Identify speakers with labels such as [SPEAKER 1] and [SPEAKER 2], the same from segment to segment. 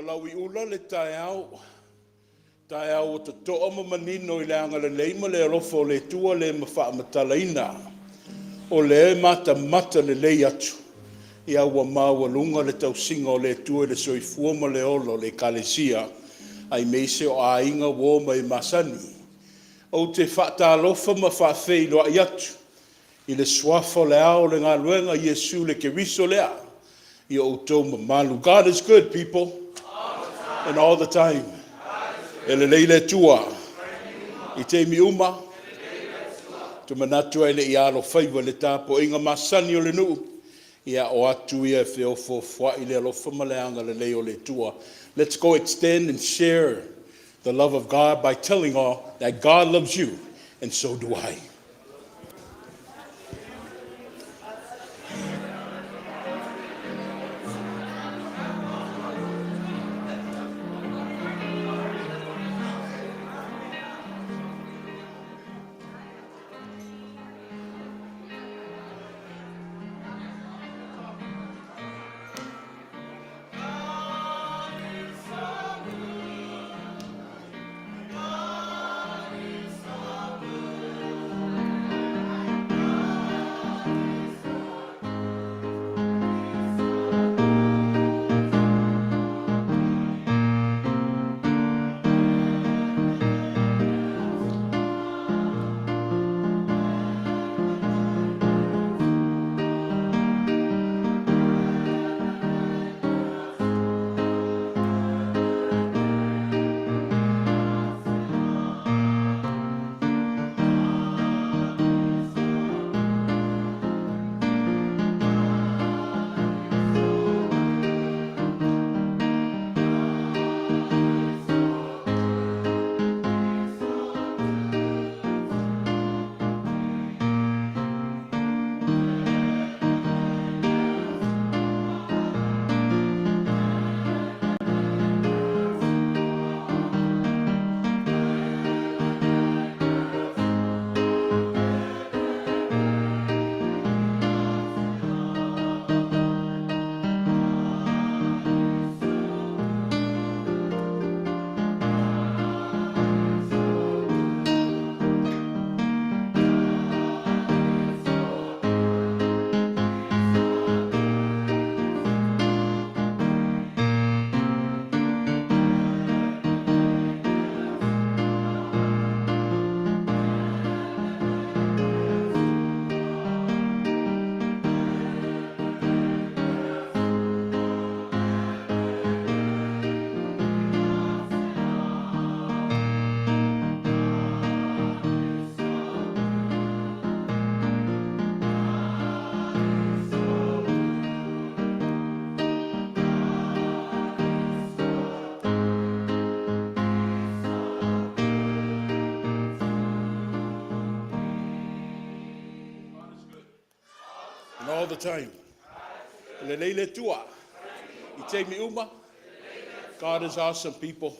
[SPEAKER 1] Ua lauiula le taeao, taeao ua totoa ma manino i le agalelei ma le alofa o le Atua le faamatalaina. O lea e matamata lelei atu, ia ua maualuga le tausiga a le Atua i le soifua ma le ola o le Ekalesia aemaise o aiga, uo ma e masani. Ou te faatalofa ma faafeiloai atu i le Suafa o le Ao o le Galuega, Iesu le Keriso lea i o outou mamalu. God is good, people, and all the time. E lelei le Atua i taimi uma. Ou te manatu ae le i alofaiva i le tapuaiga masani a le nuu, ia o atu ia e feofoofoai le alofa ma le agalelei o le Atua. Let's go extend and share the love of God by telling all that God loves you and so do I. And all the time. E lelei le Atua i taimi uma. God is awesome, people.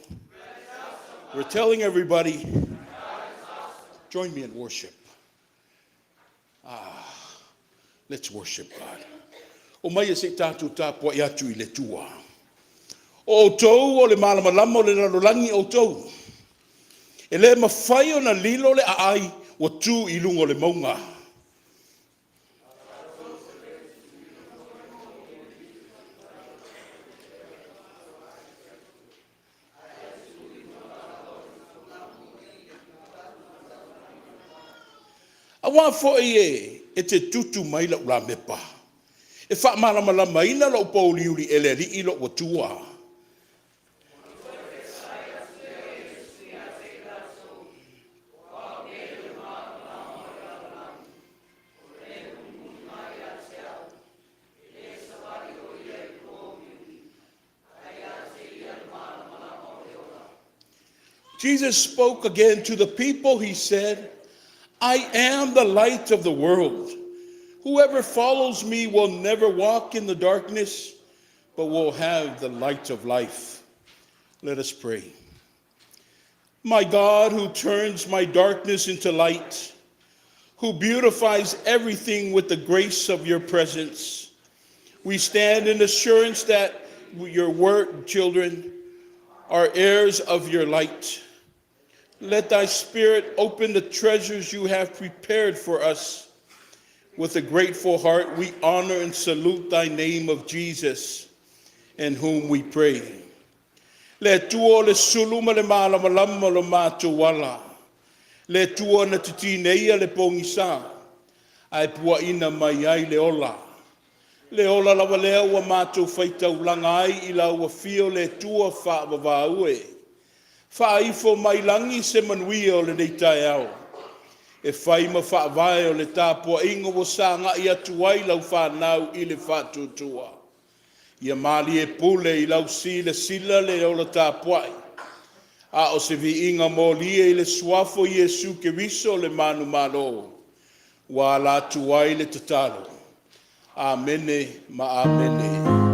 [SPEAKER 1] We're telling everybody, join me in worship. Ah, let's worship God. Omaia se i tatou tapuai atu i le Atua. O outou o le malamalama o le lalolagi outou. E le mafai ona lilo le aai ua tu i luga o le mauga. Auā foi e te tutu mai la'u lamepa e faamalamalamaina lou pouliuli e le Alii lo'u Atua. Jesus spoke again to the people. He said, "I am the light of the world. Whoever follows me will never walk in the darkness, but will have the light of life." Let us pray. My God, who turns my darkness into light, who beautifies everything with the grace of your presence, we stand in assurance that your word, children, are heirs of your light. Let thy Spirit open the treasures you have prepared for us. With a grateful heart, we honor and salute thy name of Jesus, in whom we pray. Le Atua o le sulu ma le malamalama o lo matou ala, le Atua na titineia le pogisa, ae puaina mai ai le ola. Le ola lava lea ua matou faitaulaga ai i lau afio le Atua faavavau e. Faaifo mai lagi se manuia o lenei taeao e fai ma faavae o le tapuaiga ua sagai atu ai lau fanau i le faatuatua. Ia malie pule i lau silasila le ola tapuai, a o se viiga molia i le suafa o Iesu Keriso le manumalo ua ala atu ai le tatalo. Amene ma Amene.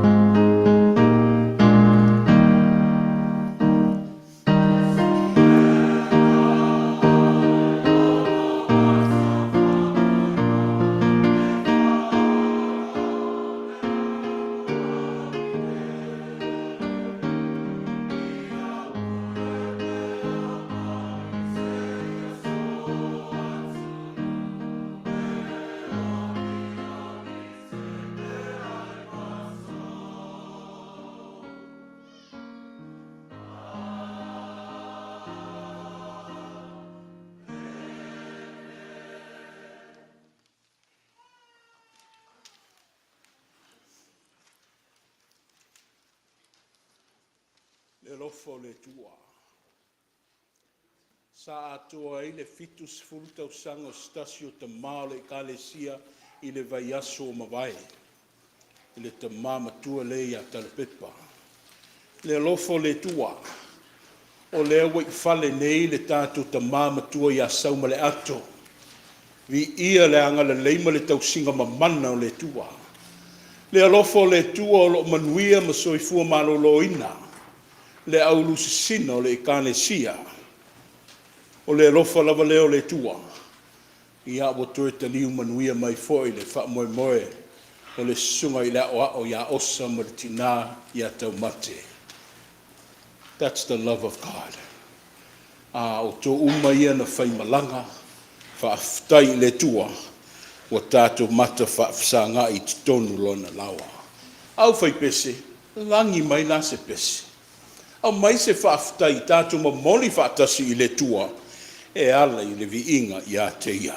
[SPEAKER 1] Le alofa o le Atua. Sa atoa ai le 70 tausaga o se tasi o tama o le Ekalesia i le vaiaso ua mavae, i le tama matua lea ia Talepepa. Le alofa o le Atua, o lea ua i fale nei le tatou tama matua ia Saumaleato. Viia le agalelei ma le tausiga mamana o le Atua. Le alofa o le Atua o lo o manuia ma soifua maloloina le aululusisina o le Ekalesia. O le alofa lava lea o le Atua, ia ua toe taliu manuia mai foi le faamoemoe o le susuga i le Aoao ia Osa ma le tina ia Taumate. That's the love of God. A outou uma ia na faimalaga, faafetai i le Atua ua tatou mata faafesagai i totonu o Lona laoa. Aufaipese, lagi mai la se pese. Aumai se faafetai tatou momoli faatasi i le Atua e ala i le viiga ia te Ia.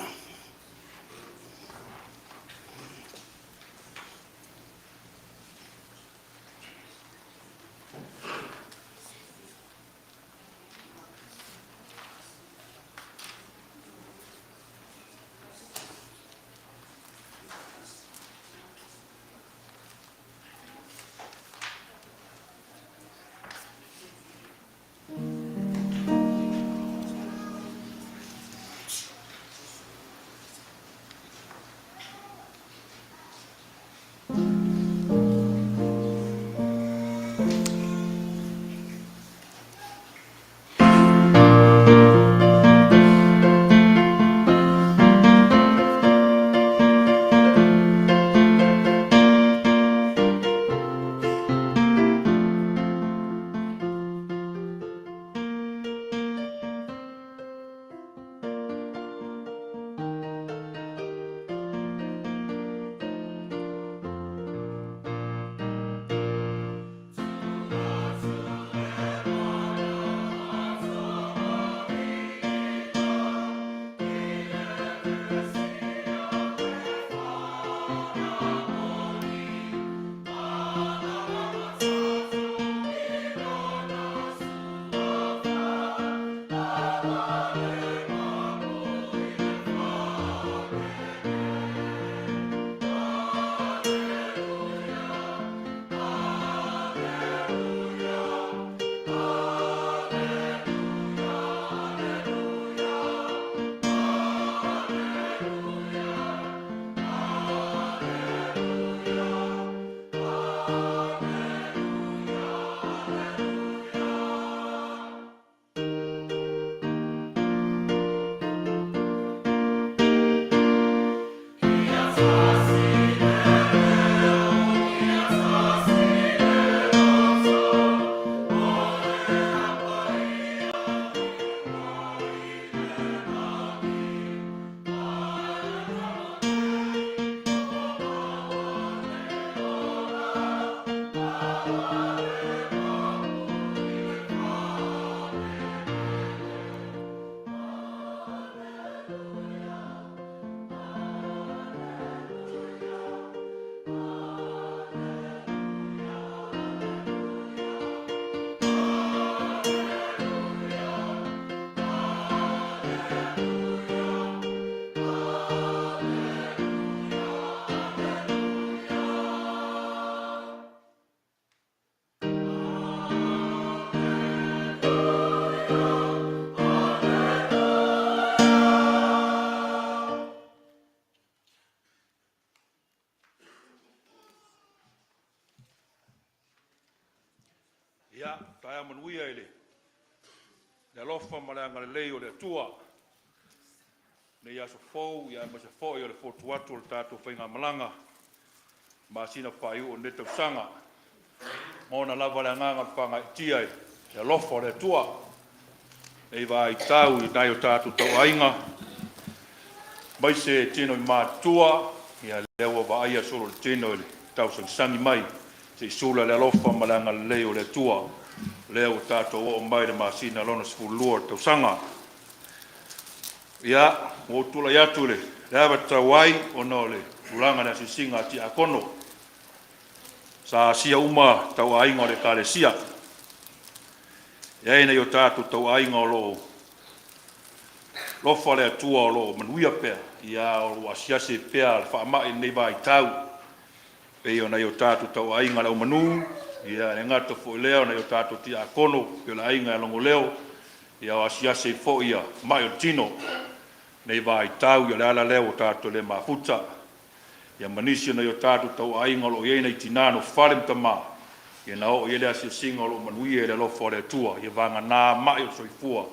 [SPEAKER 2] manuia i le alofa ma le agalelei o le Atua. Lenei aso fou, ia aemaise foi o le fotu atu o le tatou faigamalaga, masina faaiu o lenei tausaga. Lagona lava le agaga o le faagaeetia i le alofa o le Atua. Nei vaitau i nai o tatou tauaiga, aemaise tino i matutua, ia lea ua vaaia solo le tino i le tausagisagi mai, se i sula le alofa ma le agalelei o le Atua. Lea ua tatou oo mai le masina lona 12 o le tausaga. Ia, ua ou tulai atu i le ava tatau ai ona o le tulaga i le asiasiga a Tiakono. Sa asia uma tauaiga o le Ekalesia. E i ai nai o tatou tauaiga o lo o alofa le Atua o lo o manuia pea, ia o lo o asiasi ai pea le faamai i lenei vaitau, pei o nai o tatou tauaiga le aumanu, ia e le gata foi i lea o nai o tatou tiakono, pei o le aiga ia Logoleo, ia o asiasi ai foi ia mai o le tino nei vaitau, ia o le ala lea ua tatou le mafuta. Ia ma nisi o nai o tatou tauaiga o lo o i ai nai tinã nofofale ma tamā, ia na oo i ai le asiasiga o lo o manuia i le alofa o le Atua, ia vagana mai o le soifua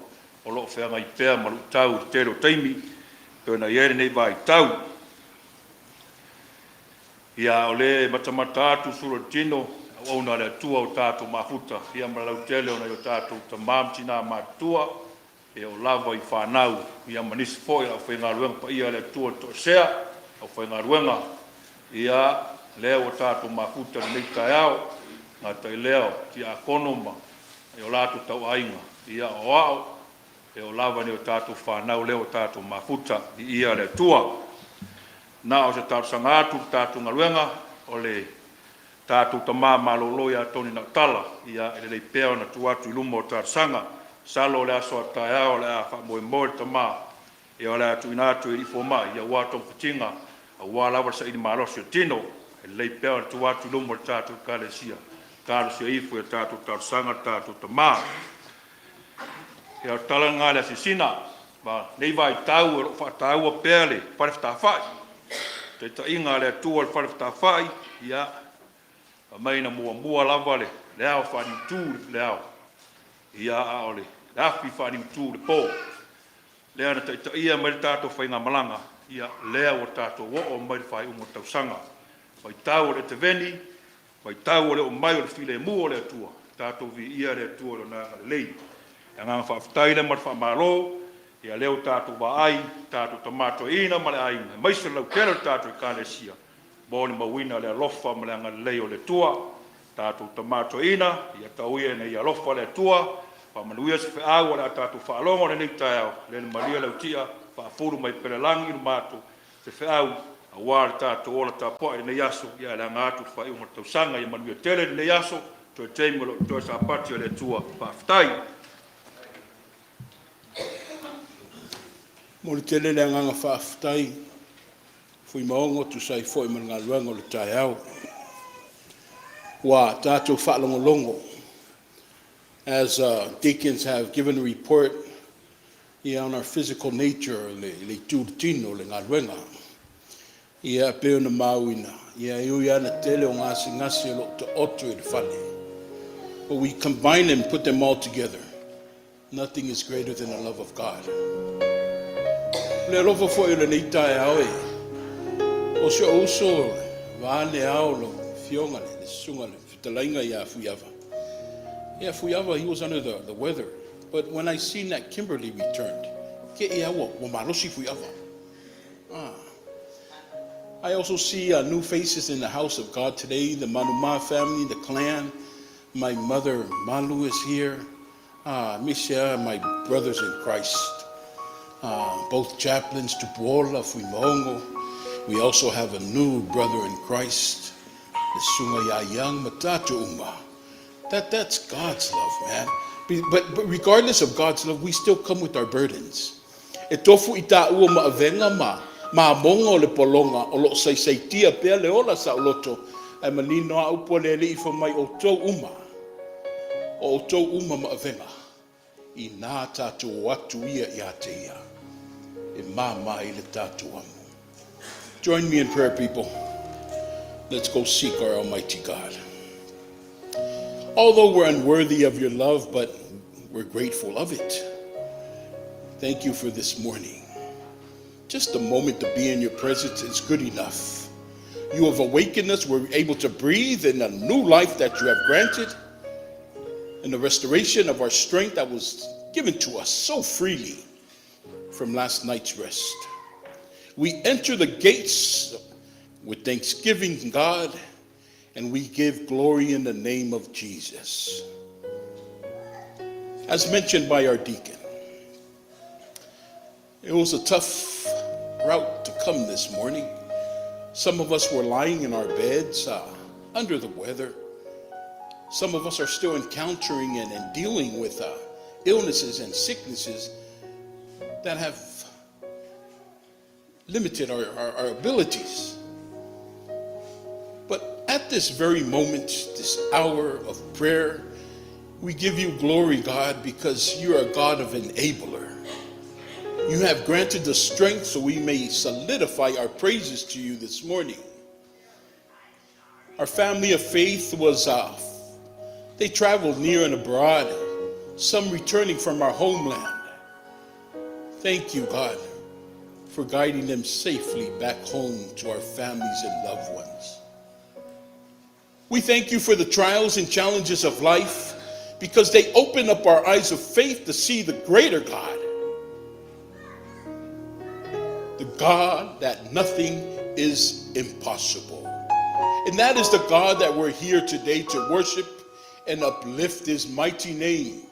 [SPEAKER 2] o lo o feagai pea ma luitau i le tele o taimi pei ona i ai lenei vaitau. Ia, o lea e matamata atu sulu o le tino, auauna a le Atua o tatou mafuta, ia ma le lautele o nai o tatou tamā ma tinā matutua, e oo lava i fanau, ia ma nisi foi o le aufaigaluega paia a le Atua o le toesea, aufaigaluega, ia, lea ua tatou mafuta i lenei taeao, e le gata i lea o tiakono ma o latou tauaiga, ia o aoao, e oo lava i nai o tatou fanau lea ua tatou mafuta, viia le Atua. Na o se talosaga atu i le tatou galuega, o le tatou tama malolo ia Tony Nautala, ia e lelei pea ona tuu atu i luma o talosaga. Masalo o le aso a taeao o le a faamoemoe le tama, ia o le a tuuina atu i alii fomai aua togafitiga, aua lava le saili malosi o le tino. E lelei pea ona tuu atu i luma o le tatou Ekalesia, talosia ifo i a tatou talosaga le tatou tama. Ia, o le tala lena i le asiasiga. Ma lenei vaitau o lo o faataua pea le fale fetāfai, taitaiga a le Atua i le fale fetāfai, ia, fai mai na muamua lava le ao faaliutu i le ao, ia, a o le afi faaliutu i le po. Lea na taitaia mai le tatou faigamalaga, ia, lea ua tatou oo mai i le faaiuga o le tausaga. Vaitau o le eteveni, vaitau o le oo mai o le filemu o le Atua, tatou viia le Atua i Lona agalelei. Le agaga faafetai lea ma le faamalo, ia lea ua tatou vaai, tatou tama toeaina ma le aiga, aemaise le lautele o le tatou Ekalesia, molimauina le alofa ma le agalelei o le Atua. Tatou tama toeaina, ia tau ia ina ia alofa le Atua, faamanuia se feau o le a tatou faalogo i lenei taeao, lele malie lau tia, faafulu mai pea le lagi i luma atu se feau aua le tatou ola tapuai i lenei aso, ia ae laga atu le faaiuga o le tausaga. Ia manuia tele lenei aso, toe taimi o lo o totoe Sapati o le Atua. Faafetai.
[SPEAKER 1] Momoli tele le agaga faafetai Fuimaono e tusa ai foi ma le galuega o le taeao. Ua tatou faalogologo as deacons have given a report, ia, on our physical nature, le itu i le tino, le galuega. Ia, e pei ona maauina, ia e ui lava ina tele o gasegase o lo o taoto i le fale, but we combine them, put them all together. Nothing is greater than the love of God. O le alofa foi o lenei taeao e, o si ou uso vaeane ao lau afioga le susuga le fetalaiga ia Fuiava. Yeah, Fuiava, he was under the weather. But when I seen that Kimberly returned, ke ia ua malosi Fuiava. Ah. I also see new faces in the house of God today, the Manuma family, the clan. My mother, Malu, is here. Misia, my brothers in Christ. Both chaplains, Tupuola, Fuimaono. We also have a new brother in Christ, the Susuga ia Young Matatu Uma. That's God's love, man. But regardless of God's love, we still come with our burdens. E tofu i tāua ma avega ma mamoga o le pologa o lo o saisaitia pea le ola saoloto ae manino a upu a le Alii fai mai outou uma, o outou uma ma avega, inā tatou o atu ia ia te ia, e māmā ai le tatou amo. Join me in prayer, people. Let's go seek our Almighty God. Although we're unworthy of your love, but we're grateful of it. Thank you for this morning. Just a moment to be in your presence is good enough. You have awakened us. We're able to breathe in a new life that you have granted and the restoration of our strength that was given to us so freely from last night's rest. We enter the gates with thanksgiving, God, and we give glory in the name of Jesus. As mentioned by our deacon, it was a tough route to come this morning. Some of us were lying in our beds under the weather. Some of us are still encountering and dealing with illnesses and sicknesses that have limited our abilities. But at this very moment, this hour of prayer, we give you glory, God, because you are a God of enabler. You have granted the strength so we may solidify our praises to you this morning. Our family of faith was, they traveled near and abroad, some returning from our homeland. Thank you, God, for guiding them safely back home to our families and loved ones. We thank you for the trials and challenges of life because they open up our eyes of faith to see the greater God, the God that nothing is impossible. And that is the God that we're here today to worship and uplift his mighty name.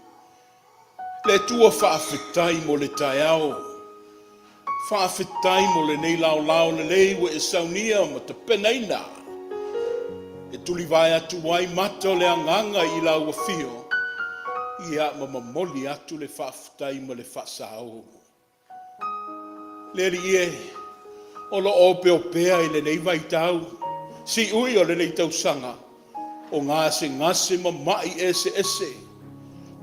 [SPEAKER 1] Le Atua faafetai mo le taeao. Faafetai mo lenei laolao lelei ua e saunia ma tapenaina. E tulivae atu ai mata o le agaga i lau afio, ia ma momoli atu le faafetai ma le faasao. Le Alii e, o lo o opeopea i lenei vaitau, siui o lenei tausaga, o gasegase ma ma'i eseese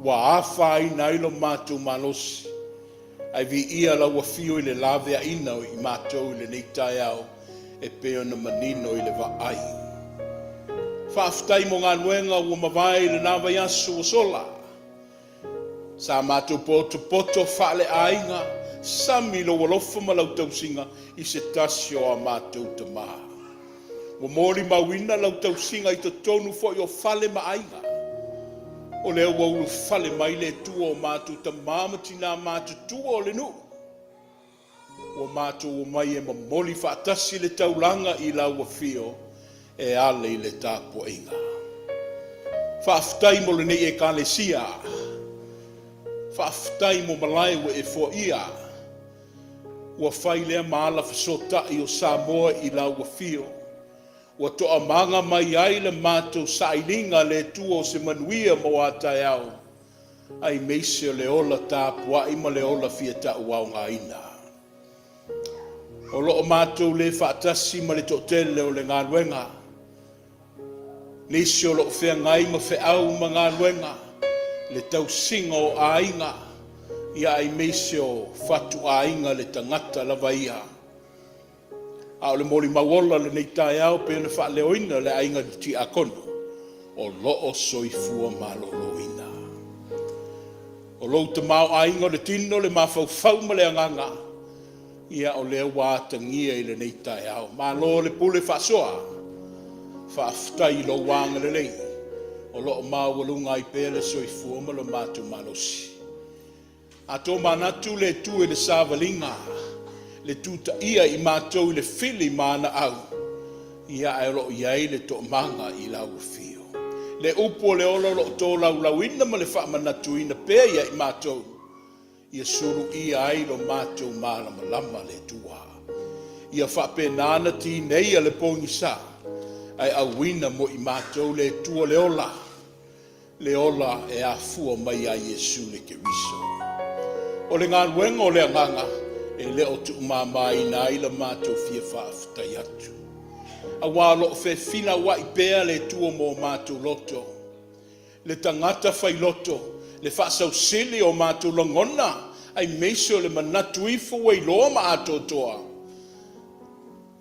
[SPEAKER 1] ua afaina ai lo matou malosi. Ae viia lau afio i le laveaina o i matou i lenei taeao e pei ona manino i le vaai. Faafetai mo galuega ua mavae i lena vaiaso ua sola. Sa matou potopoto faaleaiga, sami lou alofa ma lau tausiga i se tasi o a matou tama. Ua molimauina lau tausiga i totonu foi o fale ma aiga. O lea ua ulufale mai le Atua o matou tama ma tina matutua o le nuu. Ua matou omai e momoli faatasi le taulaga i lau afio e ala i le tapuaiga. Faafetai mo lenei Ekalesia. Faafetai mo malae ua e foaia. Ua fai lea ma ala fesootai o Samoa i lau afio. Ua toamaga mai ai le matou sailiga le Atua o se manuia mo a taeao, aemaise o le ola tapuai ma le ola fia tauaogaina. O lo o matou le faatasi ma le toatele o le galuega, nisi o lo o feagai ma feau ma galuega, le tausiga o aiga, ia aemaise o fatuaiga le tagata lava ia. A o le molimau ola lenei taeao pei ona faaleoina le aiga tiakono, o lo o soifua maloloina. O lou tamaoaiga o le tino, le mafaufau ma le agaga, ia o lea ua atagia i lenei taeao. Malo le pule faasoa, faafetai i lou agalelei, o lo o maualuga ai pea le soifua ma lo matou malosi. A tomanatu le Atua i le savaliga, le tutaia i matou i le fili ma ana au, ia ae o lo o i ai le toomaga i lau afio. Le upu o le ola o lo o tolaulauina ma le faamanatuina pea ia i matou, ia suluia ai lo matou malamalama le Atua. Ia faapena ona tineia le pogisa, ae auina mo i matou le Atua le ola, le ola e afua mai ia Iesu le Keriso. O le galuega o le agaga e le o tuumamaina ai la matou fia faafetai atu. Aua o lo o fefinauai pea le Atua mo matou loto, le tagata failoto, le faasausili o matou lagona, aemaise o le manatu ifo ua iloa ma atoatoa,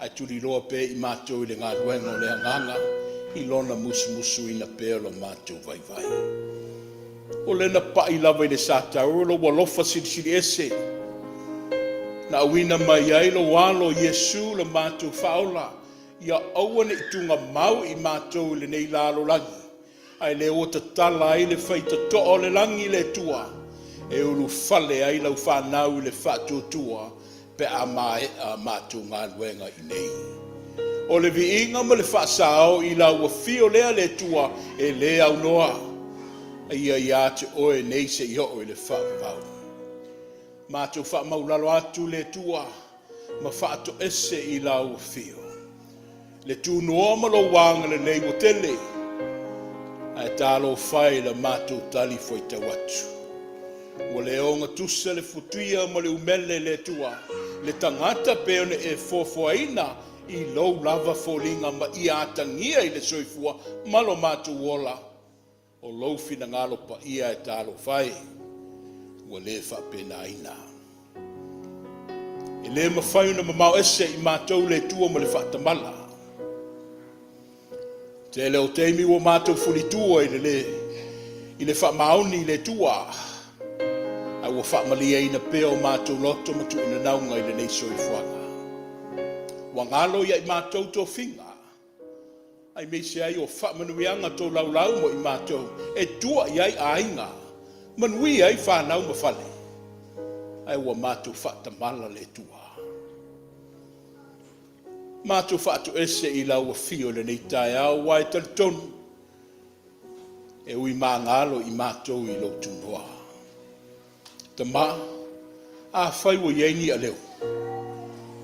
[SPEAKER 1] ae tuliloa pea i matou i le galuega o le agaga i Lona musumusuina pea o lo matou vaivai. O lea na pai lava i le satauro lou alofa silisili ese, na auina mai ai lou Alo o Iesu le matou Faaola, ia aua ne i tugamau i matou i lenei lalolagi, ae lea ua tatala ai le faitotoa o le lagi le Atua, e ulufale ai lau fanau i le faatuatua pe a maea matou galuega i inei. O le viiga ma le faasao i lau afio lea le Atua e le aunoa, a ia ia te Oe nei seia oo i le faavavau. Matou faamaulalo atu le Atua ma faatoese i lau afio le tunoa ma lou agalelei ua tele, ae talofa e i le matou talifuaitau atu. Ua le ogatusa le futia ma le umele le Atua, le tagata pei ona e foafoaina i lou lava foliga ma ia atagia i le soifua ma lo matou ola, o lou finagalo paia e talofa e, ua le faapenaina. E le mafai ona mamao ese i matou le Atua ma le faatamala. Tele o taimi ua matou fulitua i le lē i le faamaoni i le Atua, ae ua faamalieina pea o matou loto ma tuuinanauga i lenei soifuaga. Ua galo ia i matou tofiga, aemaise ai o faamanuiaga tolaulau mo i matou e tua i ai aiga, manuia ai fanau ma fale, ae ua matou faatamala le Atua. Matou faatoese i lau afio i lenei taeao, aua e talitonu e ui magalo i matou i lou tunoa. Tama, afai ua i ai ni aleu,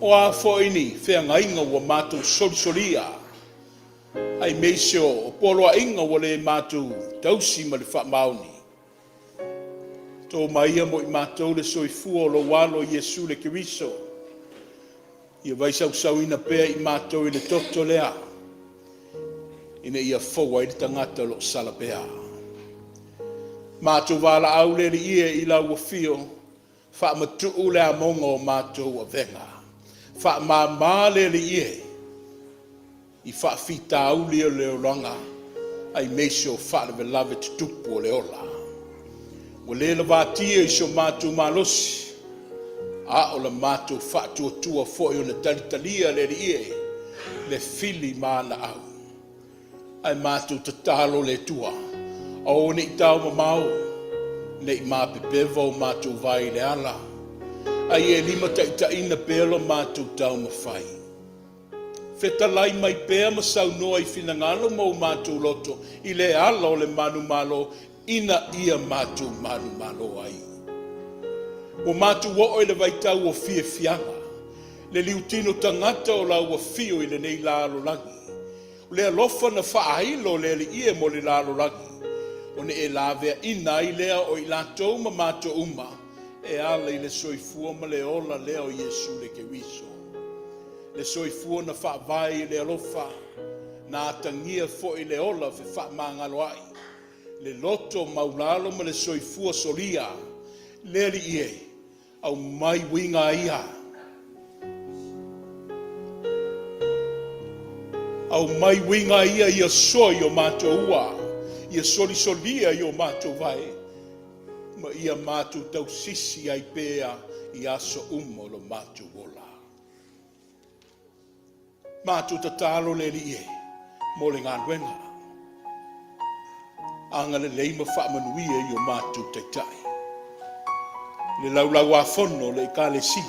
[SPEAKER 1] o a foi ni feagaiga ua matou solisolia, aemaise o poloaiga ua le matou tausi ma le faamaoni, to mai ia mo i matou le soifua o lou Alo Iesu le Keriso, ia vaisausauina pea i matou i le toto lea, ina ia fou ai le tagata o lo o sala pea. Matou valaau le Alii e i lau afio, faamatuu le amoga o matou avega. Faamama le Alii e i faafitauli o le olaga aemaise o faalavelave tutupu o le ola. Ua le lavatia i so matou malosi, a o le matou faatuatua foi ona talitalia le Alii e, le fili ma ana au. Ae matou tatalo le Atua, aua ne i taomamao, ne i mapepeva o matou vae i le ala, a ia e limataitaiina pea lo matou taumafai. Fetalai mai pea ma saunoa i finagalo ma o matou loto i le ala o le manumalo, ina ia matou manumalo ai. Ua matou oo i le vaitau o fiafiaga, le liutino tagata o lau afio i lenei lalolagi, o le alofa na faailo le Alii e mo le lalolagi, ona e laveaina ai lea o i latou ma matou uma e ala i le soifua ma le ola lea o Iesu le Keriso. Le soifua na faavae i le alofa, na atagia foi le ola fefaamagaloai, le loto maulalo ma le soifua solia. Le Alii e, aumai uiga ia, aumai uiga ia ia soa i o matou ua, ia solisolia i o matou vae, ma ia matou tausisi ai pea i aso uma o lo matou ola. Matou tatalo le Alii e mo le galuega. Agalelei ma faamanuia i o matou taitai. Le laulauafono o le Ekalesia,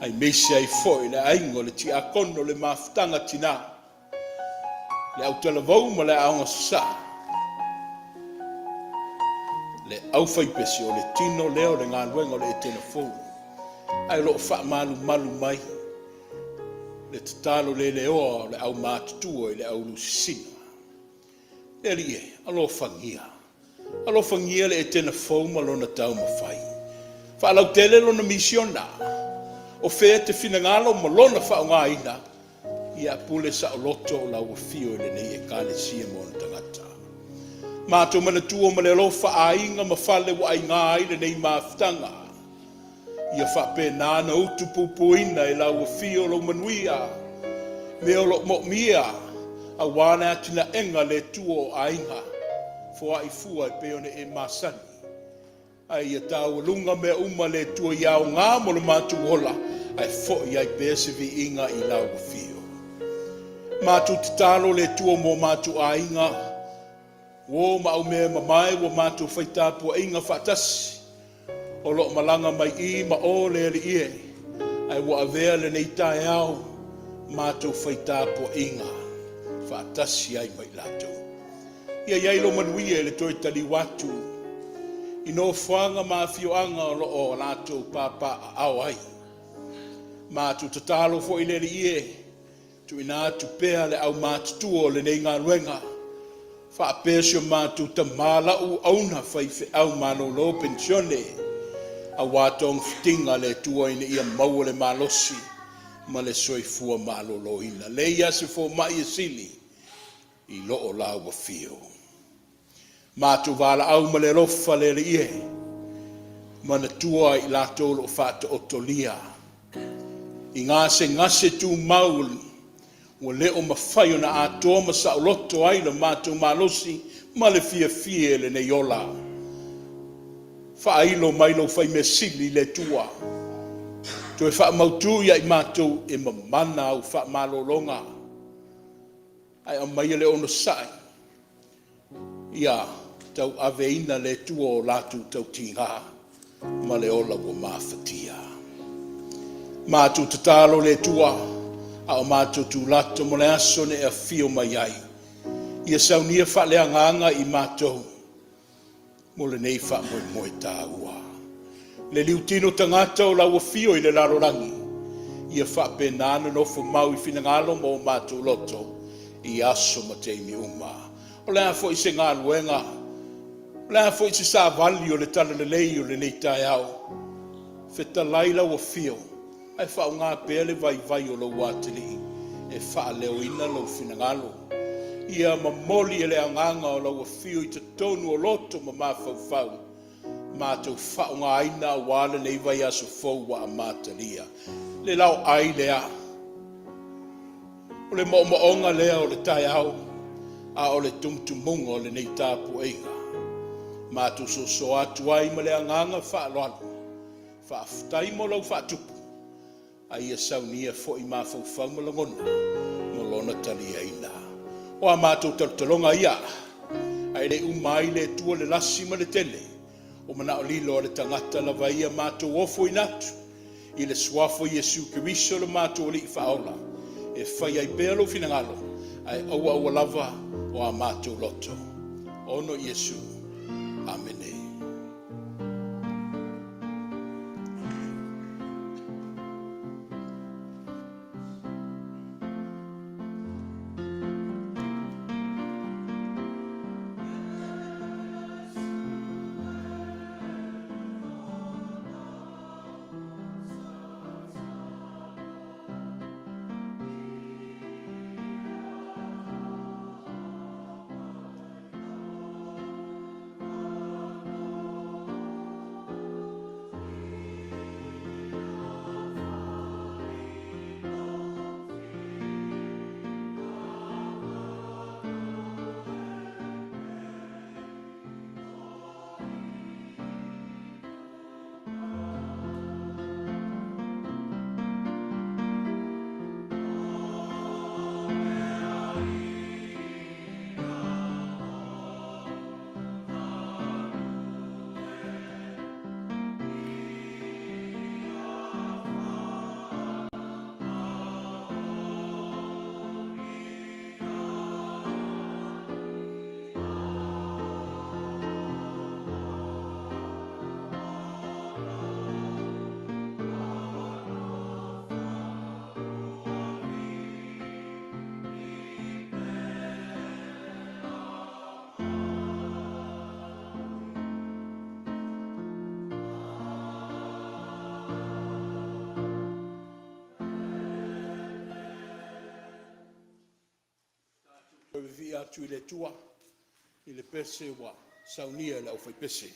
[SPEAKER 1] aemaise ai foi le aiga o le tiakono, le mafutaga tina, le autalavou ma le aoga sasaa, le aufaipese o le tino lea o le galuega o le Etena fou, ae o lo o faamalumalu mai le tatalo leleoa o le aumatutua i le aulusisina. Le Alii e, alofagia, alofagia le Etena fou ma lona taumafai. Faalautele lona misiona, o fea te finagalo ma lona faaaogaina, ia pule saoloto o lau afio i lenei Ekalesia ma ona tagata. Matou manatua ma le alofa aiga ma fale ua aiga ai lenei mafutaga, ia faapena ona utupupuina e lau afio lou manuia, mea o lo o moomia. aua le atinaega a le Atua o aiga, foai fua e pei ona e masani. Ae ia taualuga mea uma le Atua ia aoga mo le matou ola, ae foi ai pea se viiga i lau afio. Matou tatalo le Atua mo matou aiga, uo ma aumea mamae ua matou fai tapuaiga faatasi, o lo o malaga mai i ma o le Alii e, ae ua avea lenei taeao matou fai tapuaiga faatasi ai ma i latou. Ia i ai lo manuia i le toe taliu atu i nofoaga ma afioaga o lo o latou papaaao ai. Matou tatalo foi le Alii e, tuuina atu pea le aumatutua o lenei galuega, faapea si o matou tamā lau auauna faifeau malolo penisione, aua togafitiga a le Atua ina ia maua le malosi ma le soifua maloloina. Leai lava se fomai e sili i loo lau afio. Matou valaau ma le alofa le Alii e, manatua i latou o lo o faataotolia i gasegase tumau ua le o mafai ona atoa ma saoloto ai lo matou malosi ma le fiafia i lenei ola. Faailo mai lou Faimea Sili le Atua, toe faamautu ia i matou e mamana au faamalologa, ae aumaia le onosai ia tauaveina le Atua o latou tautiga ma le ola ua mafatia. Matou tatalo le Atua, a o matou tulata mo le aso na e afio mai ai, ia saunia faaleagaga i matou mo lenei faamoemoe taua. Le liutino tagata o lau afio i le lalolagi, ia faapena ona nofo mau i finagalo ma o matou loto i aso ma taimi uma. O le a foi se galuega, o le a foi se savali o le talalelei o lenei taeao, fetalai lau afio ae faaaoga pea le vaivai o lou atalii e faaleoina lou finagalo. Ia momoli e le agaga o lau afio i totonu o loto ma mafaufau, matou faaaogaina aua lenei vaiaso fou ua amatalia. Le laoai lea, o le moomaoga lea o le taeao, a o le tumutumuga o lenei tapuaiga. Matou sosoa atu ai ma le agaga faaaloalo, faafetai mo lau faatupu, a ia saunia foi mafaufau ma lagona mo lona taliaina. O a matou talotaloga ia, ae le uma ai le Atua le lasi ma le tele o manao lilo a le tagata lava ia, matou ofoina atu i le Suafa o Iesu Keriso lo matou Alii Faaola, e fai ai pea lou finagalo, ae aua aua lava o a matou loto. Ono Iesu. Amene. Toe vivii atu i le Atua i le pese ua saunia e le aufaipese.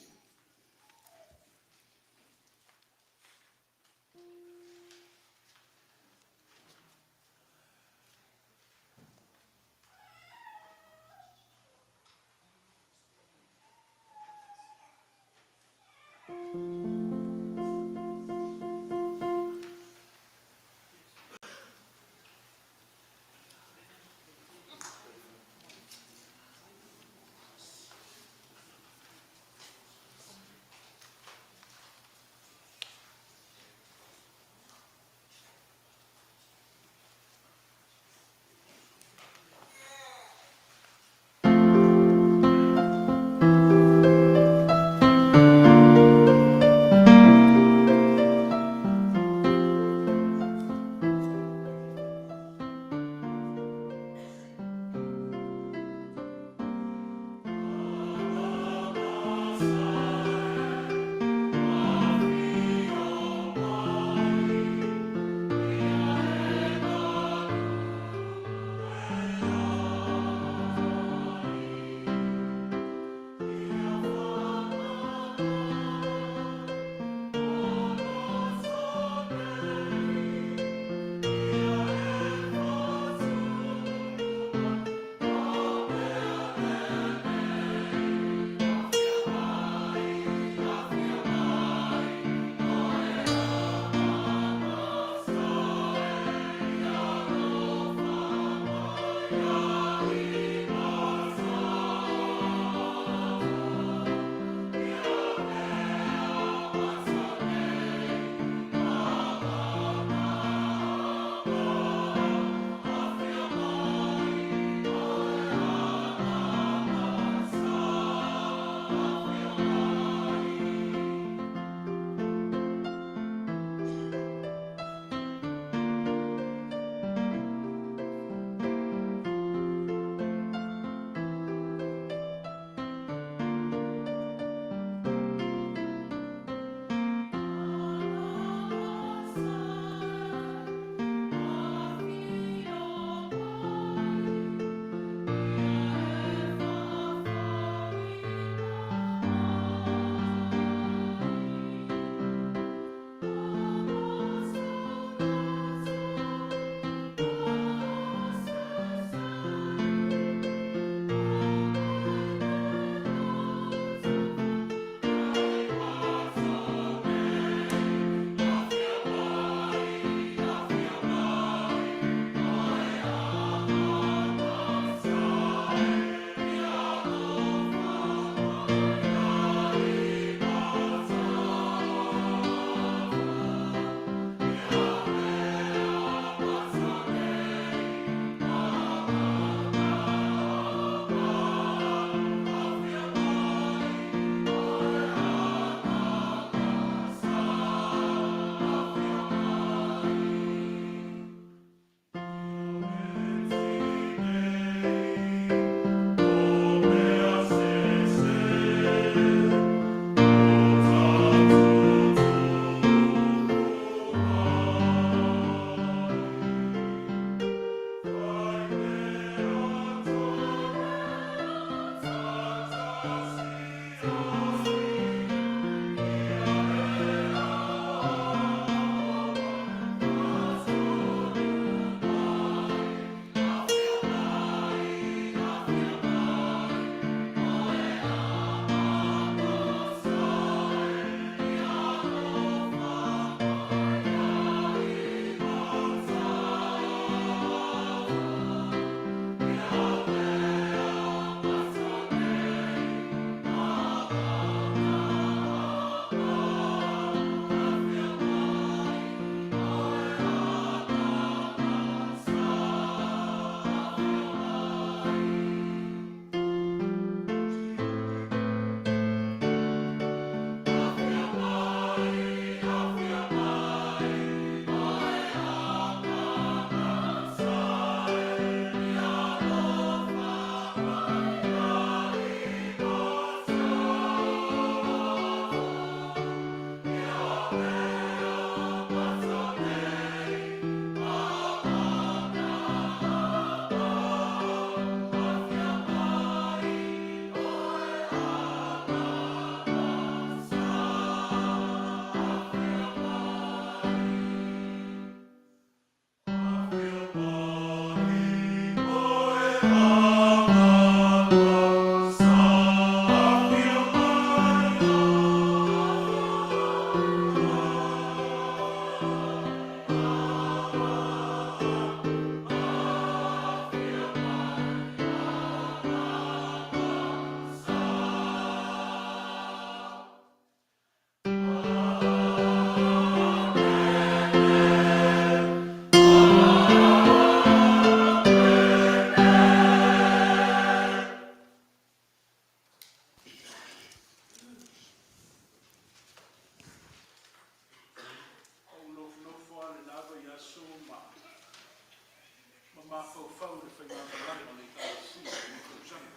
[SPEAKER 1] mafaufau i le faigamalaga a le Ekalesia i lenei tausaga.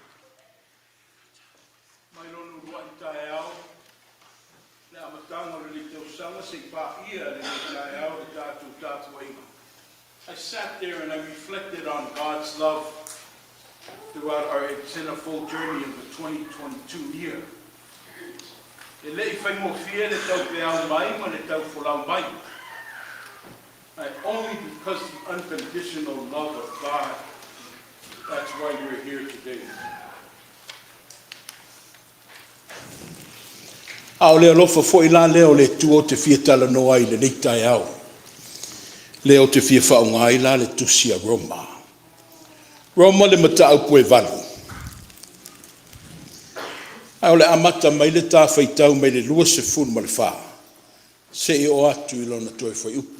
[SPEAKER 1] Mai lona uluai taeao i le amataga o lenei tausaga seia paia lenei taeao i le tatou tapuaiga. I sat there and I reflected on God's love throughout our centerfold journey of the 2022 year. E le i faigofie le taupeau mai ma le taufolau mai. And only because the unconditional love of God, that's why we're here today. A o le alofa foi la lea o le Atua ou te fia talanoa ai i lenei taeao. Lea ou te fia faaaoga ai la le tusi a Roma. Roma le mataupu e 8. Ae o le amata mai le ta faitau mai le 24, seia oo atu i lona toe fuaiupu.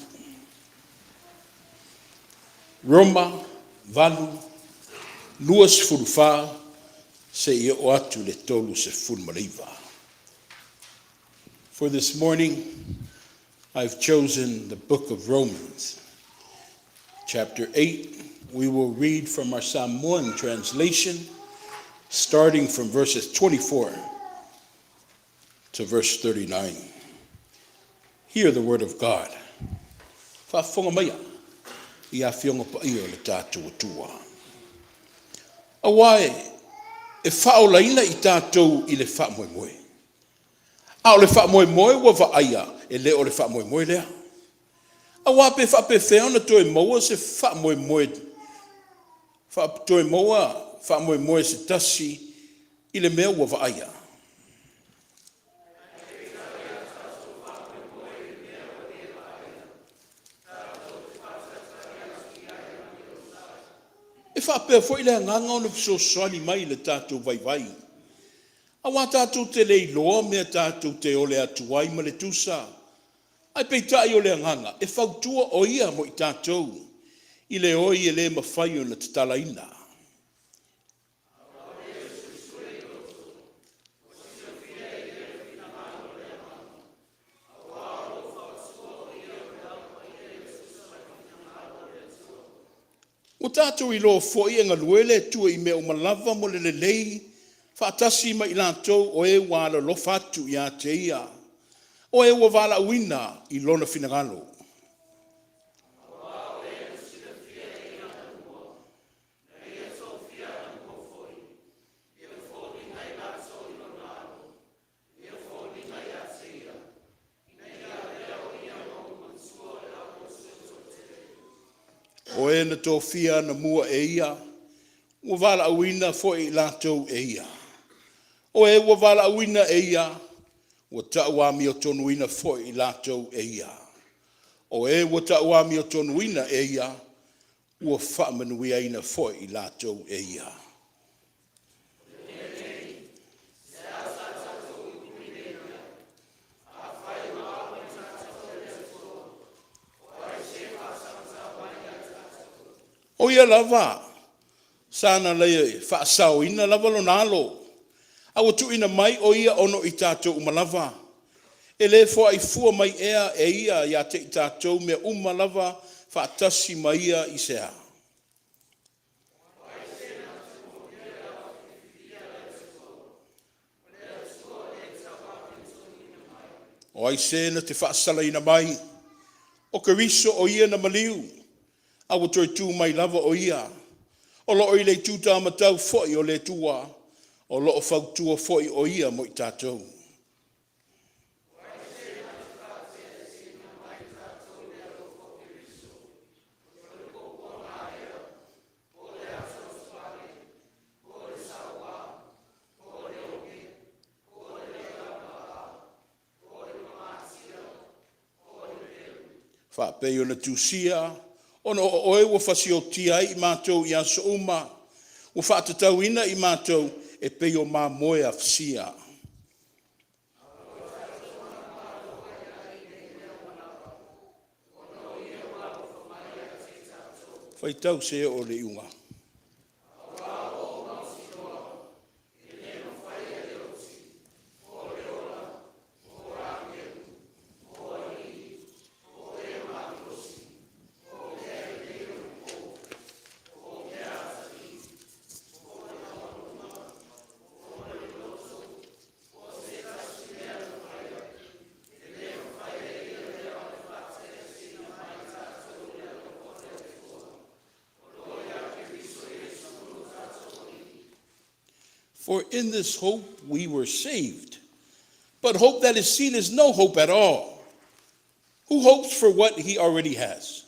[SPEAKER 1] Roma 8, 24 seia oo atu i le 39. For this morning, I've chosen the book of Romans. Chapter 8, we will read from our Samoan translation, starting from verses 24 to verse 39. Hear the word of God. Faafofoga maia i afioga paia o le tatou Atua. Aua e faaolaina i tatou i le faamoemoe. A o le faamoemoe ua vaaia, e le o le faamoemoe lea. Aua pe faapefea ona toe maua se faamoemoe, toe maua faamoemoe se tasi i le mea ua vaaia. E faapea foi le agaga ona fesoasoani mai i le tatou vaivai. Aua tatou te le iloa mea tatou te ole atu ai ma le tusa. Ae peitai o le agaga e fautua o ia mo i tatou i le oi e le mafai ona tatalaina. Ua tatou iloa foi e galue le Atua i mea uma lava mo le lelei faatasi ma i latou o e ua alolofa atu ia te ia, o e ua valaauina i lona finagalo. O e na tofia anamua e ia, ua valaauina foi i latou e ia. O e ua valaauina e ia, ua tauamiotonuina foi i latou e ia. O e ua tauamiotonuina e ia, ua faamanuiaina foi i latou e ia. O ia lava sa na le faasaoina lava lona alo, a ua tuuina mai o ia ona o i tatou uma lava. E le foai fua mai ea e ia ia te i tatou mea uma lava faatasi ma ia i se a? O ai se na te faasalaina mai? O Keriso o ia na maliu, a ua toe tu mai lava o ia. O lo o i le ituta matau foi o le Atua, o lo o fautua foi o ia mo i tatou. Faapei ona tusia, ona o oe ua fasiotia ai i matou i aso uma, ua faatatauina i matou e pei o mamoe afasia. Faitau seia oo i le iuga. For in this hope we were saved. But hope that is seen is no hope at all. Who hopes for what he already has?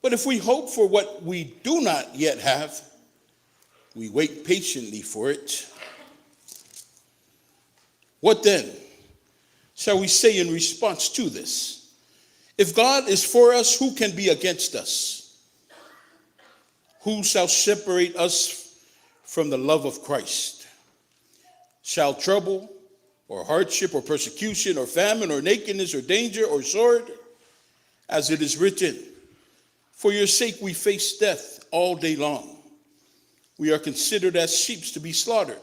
[SPEAKER 1] But if we hope for what we do not yet have, we wait patiently for it. What then shall we say in response to this? If God is for us, who can be against us? Who shall separate us from the love of Christ? Shall trouble or hardship or persecution or famine or nakedness or danger or sword? As it is written, For your sake we face death all day long. We are considered as sheep to be slaughtered.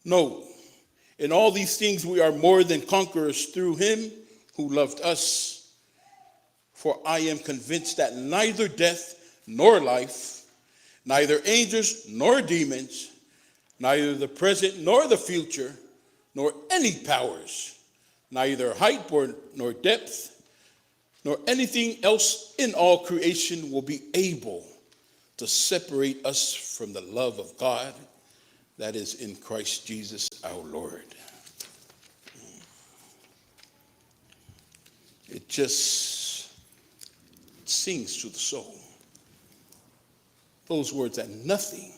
[SPEAKER 1] No, in all these things we are more than conquerors through him who loved us. For I am convinced that neither death nor life, neither angels nor demons, neither the present nor the future, nor any powers, neither height nor depth, nor anything else in all creation will be able to separate us from the love of God that is in Christ Jesus our Lord. It just sings to the soul. Those words that nothing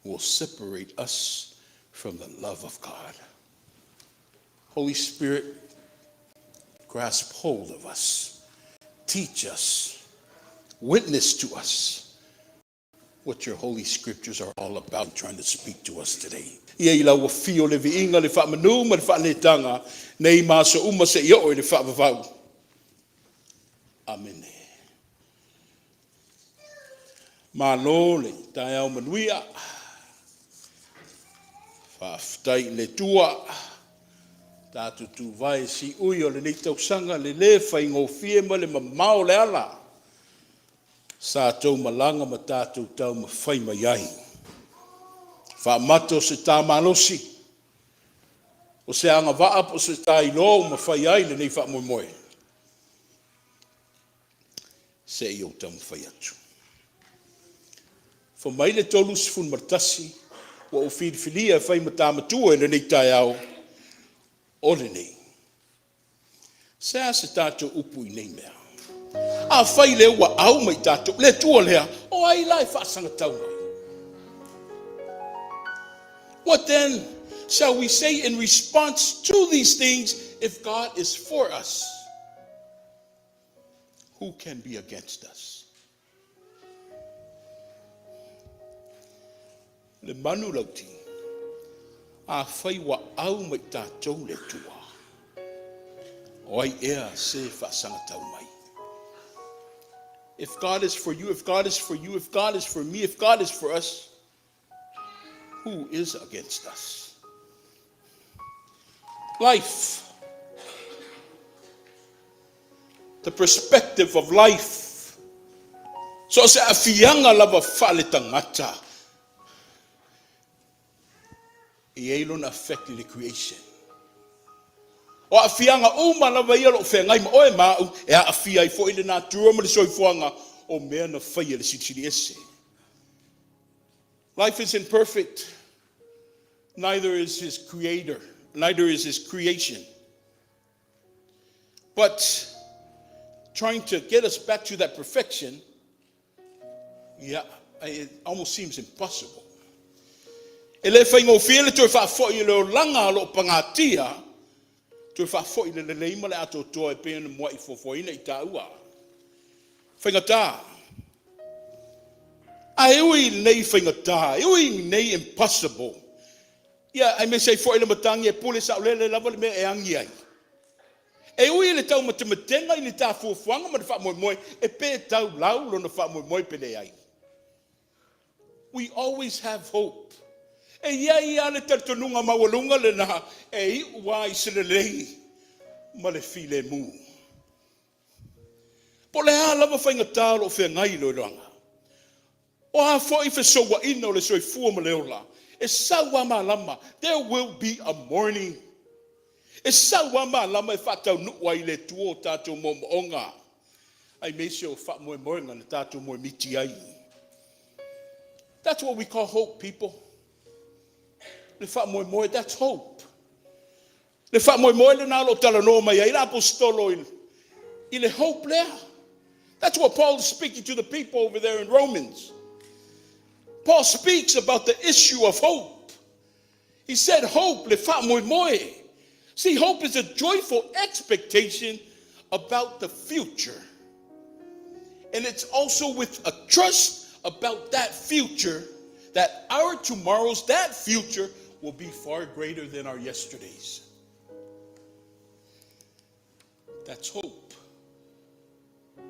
[SPEAKER 1] will separate us from the love of God. Holy Spirit, grasp hold of us, teach us, witness to us what your holy scriptures are all about trying to speak to us today. Ia i lau afio le viiga le faamanu ma le faaneetaga, nei ma aso uma seia oo i le faavavau. Amene. Malo le taeao manuia. Faafetai i le Atua. Tatou tuvae siui o lenei tausaga le lē faigofie ma le mamao o le ala sa tou malaga ma tatou taumafai mai ai. Faamata o se tā malosi, o se agavaa po o se tā iloa ua mafai ai lenei faamoemoe, se i ou taumafai atu. Fai mai le 31 ua ou filifilia e fai ma ta matua i lenei taeao o lenei. Se a se tatou upu i nei mea? Afai lea ua au mai tatou, le Atua lea, o ai la e faasagatau mai? What then shall we say in response to these things? If God is for us, who can be against us? Le manu lauti, afai ua au mai tatou le Atua, o ai ea se faasagatau mai? If God is for you, if God is for you, if God is for me, if God is for us, who is against us? Life. The perspective of life. So o se aafiaga lava faaletagata e i ai lona effect i le creation. O aafiaga uma lava ia o lo o feagai ma oe ma au, e aafia ai foi le natura ma le soifuaga o mea na faia e le Silisili Ese. Life isn't perfect, neither is his creator, neither is his creation. But trying to get us back to that perfection, yeah, it almost seems impossible. E le faigofie le toe faafoi i le olaga o lo o pagatia, toe faafoi le lelei ma le atoatoa e pei ona muai fuafuaina i taua. Faigata. Ae ui i lenei faigata, e ui i lenei impossible, ia aemaise ai foi le matagi e pule saolele lava le mea e agi ai. E ui i le taumatematega i ni ta fuafuaga ma le faamoemoe, e pe taulau lona faamoemoe pe leai. We always have hope. E i ai lava le talitonuga maualuga lena e iu lava i se lelei ma le filemu. Po o le a lava faigata o lo o feagai i le olaga, o a foi fesouaina o le soifua ma le ola, e sau lava malama, there will be a morning. E sau lava malama e faataunuu ai i le Atua o tatou moomooga, aemaise o faamoemoega na tatou moemiti ai. That's what we call hope, people. Le faamoemoe, that's hope. Le faamoemoe lena o lo o talanoa mai ai le Aposetolo i le hope lea. That's what Paul is speaking to the people over there in Romans. Paul speaks about the issue of hope. He said hope, le faamoemoe. See, hope is a joyful expectation about the future. And it's also with a trust about that future that our tomorrows, that future, will be far greater than our yesterdays. That's hope.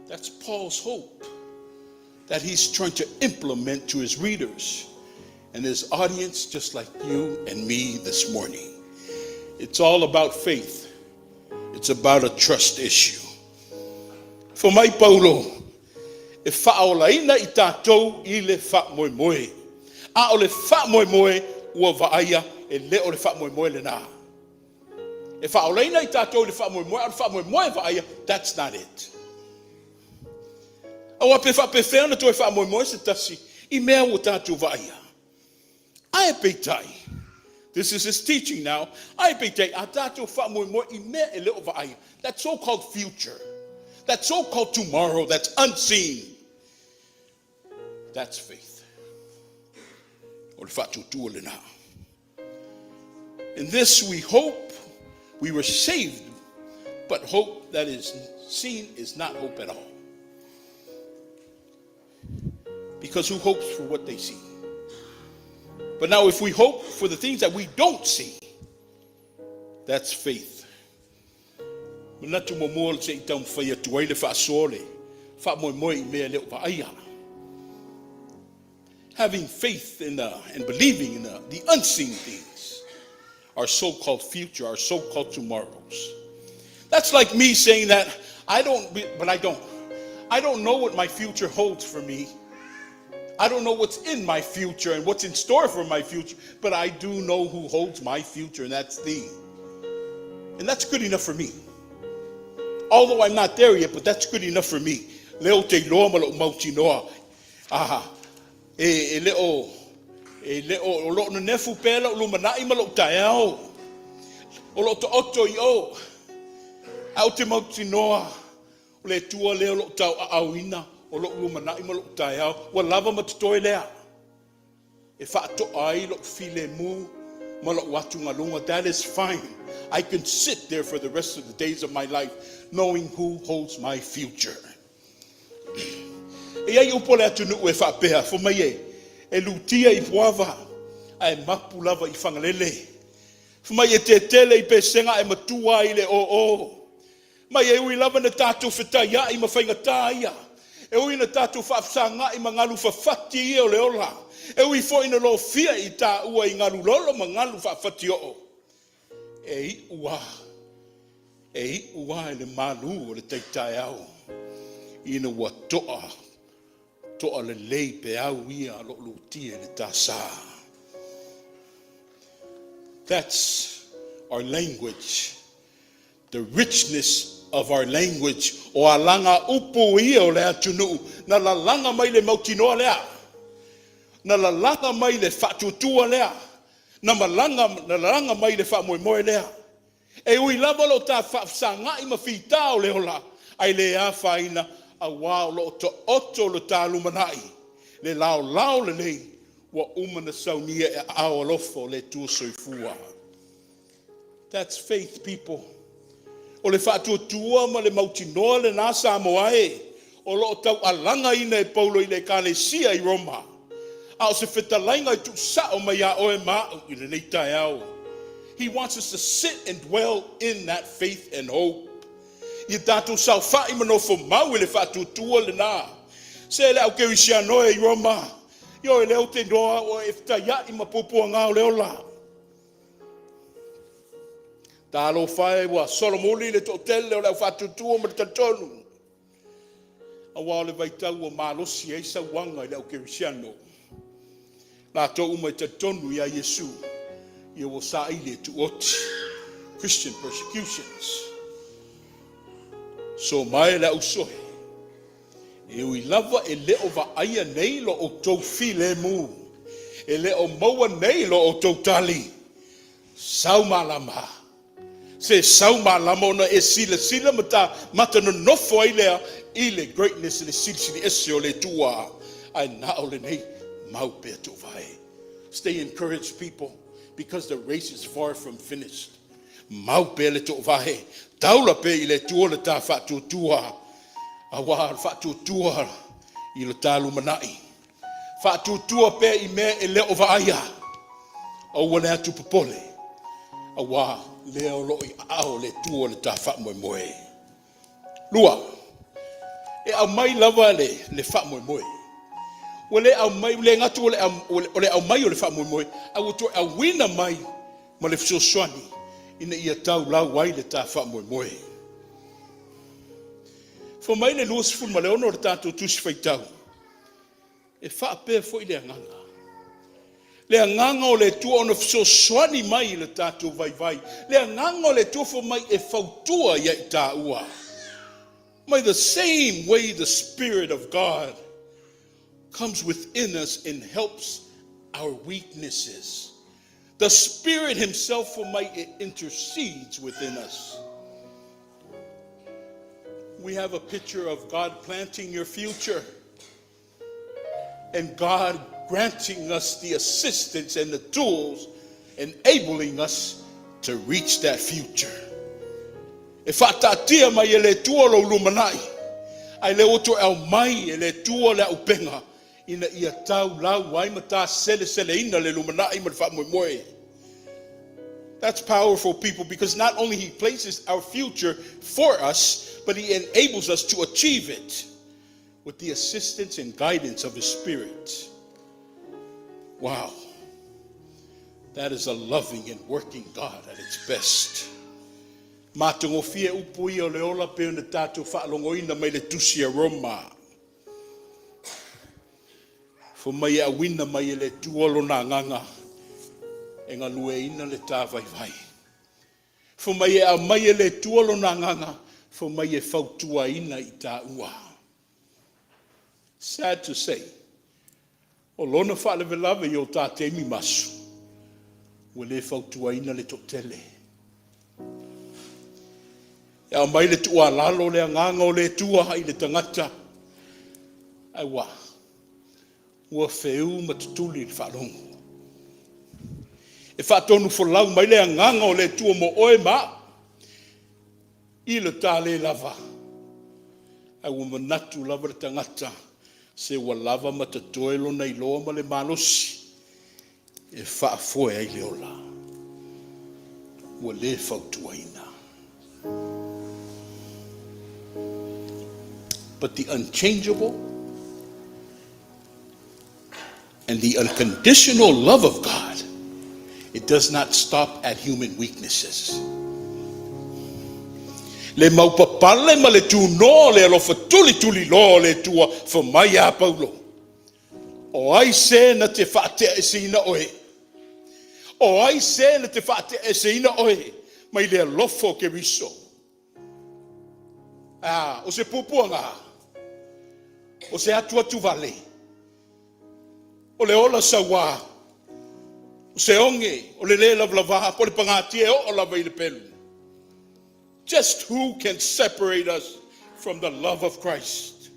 [SPEAKER 1] That's Paul's hope that he's trying to implement to his readers and his audience, just like you and me this morning. It's all about faith. It's about a trust issue. Fai mai Paulo, e faaolaina i tatou i le faamoemoe. A o le faamoemoe ua vaaia e le o le faamoemoe lena. E faaolaina i tatou i le faamoemoe, a o le faamoemoe vaaia, that's not it. Aua pe faapefea ona toe faamoemoe se tasi i mea ua tatou vaaia. Ae peitai, this is his teaching now, ae peitai, a tatou faamoemoe i mea e le o vaaia, that so-called future, that so-called tomorrow that's unseen, that's faith. O le faatuatua lena. In this we hope, we were saved, but hope that is seen is not hope at all. Because who hopes for what they see? But now, if we hope for the things that we don't see, that's faith. Manatu muamua se i taumafai atu ai le faasoa le faamoemoe i mea le o vaaia. Having faith in and believing in the unseen things, our so-called future, our so-called tomorrows. That's like me saying that I don't, but I don't. I don't know what my future holds for me. I don't know what's in my future and what's in store for my future, but I do know who holds my future, and that's thee. And that's good enough for me. Although I'm not there yet, but that's good enough for me. Lea ou te iloa ma lou mautinoa. Aha. E le o, o loo nenefu pea lou lumanai ma lou taeao. O loo taoto i o. Ae ou te mautinoa. O le Atua lea o loo tauaaoina o lou lumanai ma lou taeao. Ua lava ma totoe lea. E faatoa ai lou filemu ma lou atugaluga. That is fine. I can sit there for the rest of the days of my life knowing who holds my future. E i ai upu a le atunuu e faapea, fai mai e, e lutia i Puava, ae mapu lava i Fagalele. Fai mai e tetele i Pesega ae matua i le o o. Mai e ui lava na tatou fetaiai ma faigata ia. E ui na tatou faafesagai ma galu fafati ia o le ola. E ui foi na lofia i taua i galu lolo ma galu faafati oo. E iu a, e iu a i le malu o le tai taeao. Ina ua toa, toa lelei peau ia lo lutia i le tasa. That's our language. The richness of our language. O alaga upu ia o le atunuu. Na lalaga mai le mautinoa lea. Na lalaga mai le faatuatua lea. Na lalaga mai le faamoemoe lea. E ui lava lo ta faafesagai ma fita o le ola, ae le afaina auā o loo taoto le ta lumanai. Le laolao lelei, ua uma na saunia e aao alofa o le Atua soifua. That's faith, people. O le faatuatua ma le mautinoa lena Samoa e, o loo taualagaina e Paulo i le ekalesia i Roma. A o se fetalaiga e tuusao mai ia oe ma au i lenei taeao. He wants us to sit and dwell in that faith and hope. Ia tatou saofai ma nofo mau i le faatuatua lena. Se le au kerisiano e i Roma. Io e lea ou te iloa o e fetaiai ma puapuaga o le ola. Talofa e ua solomuli le toatele o le au faatuatua ma le talitonu. Aua o le vaitau ua malosi ai sauaga i le au kerisiano. Latou uma e talitonu ia Iesu, ia ua saili e tuoti. Christian persecutions. So mai le au soe. E ui lava e le o vaaia nei lo outou filemu. E le o maua nei lo outou tali. Sau malama. Se sau malama ona e silasila ma ta mata nonofo ai lea i le greatness, le silisili ese o le Atua. Ae na o lenei mau pea toovae. Stay encouraged, people, because the race is far from finished. Mau pea le toovae, taula pea i le Atua le ta faatuatua, auā le faatuatua i le ta lumanai. Faatuatua pea i mea e le o vaaia. Aua le atu popole, auā lea o loo i aao o le Atua le ta faamoemoe. Lua, e aumai lava le faamoemoe. Ua le aumai, ua le gata o le aumai o le faamoemoe, ae ua toe auina mai ma le fesoasoani ina ia taulau ai le ta faamoemoe. Fai mai le 26 o le tatou Tusi Faitau, e faapea foi le agaga. Le agaga o le Atua ona fesoasoani mai i le tatou vaivai. Le agaga o le Atua fai mai e fautua ia i tāua. By the same way the Spirit of God comes within us and helps our weaknesses, the Spirit Himself for my intercedes within us. We have a picture of God planting your future and God granting us the assistance and the tools, enabling us to reach that future. E faataatia mai e le Atua lou lumanai, ae le ua toe aumai e le Atua le auupega ina ia taulau ai ma ta seleseleina le lumanai ma le faamoemoe. That's powerful, people, because not only He places our future for us, but He enables us to achieve it with the assistance and guidance of His Spirit. Wow. That is a loving and working God at its best. Matagofie upu ia o le ola pe ona tatou faalogoina mai le tusi a Roma. Fai mai e auina mai e le Atua lona agaga e galueina le ta vaivai. Fai mai e aumai e le Atua lona agaga, fai mai e fautuaina i tāua. Sad to say, o lona faalavelave i o tā taimi ma aso, ua le fautuaina le toatele. E aumai le tuualalo le agaga o le Atua i le tagata, ae ua feu ma tutuli le faalogo. E faatonu folau mai le agaga o le Atua mo oe ma au, i le ta le lava, ae ua manatu lava le tagata, se ua lava ma totoe lona iloa ma le malosi e faafoe ai le ola. Ua le fautuaina. But the unchangeable and the unconditional love of God, it does not stop at human weaknesses. Le maupapale ma le tunoa le alofa tulituli loa o le Atua, fai mai ia Paulo. O ai se na te faateaeseina oe? O ai se na te faateaeseina oe mai le alofa o Keriso? Ah, o se puapuaga, o se atu atu vale, o le ola sauā, o se oge, o le lē lavalava, po o le pagatia e oo lava i le pelu. Just who can separate us from the love of Christ?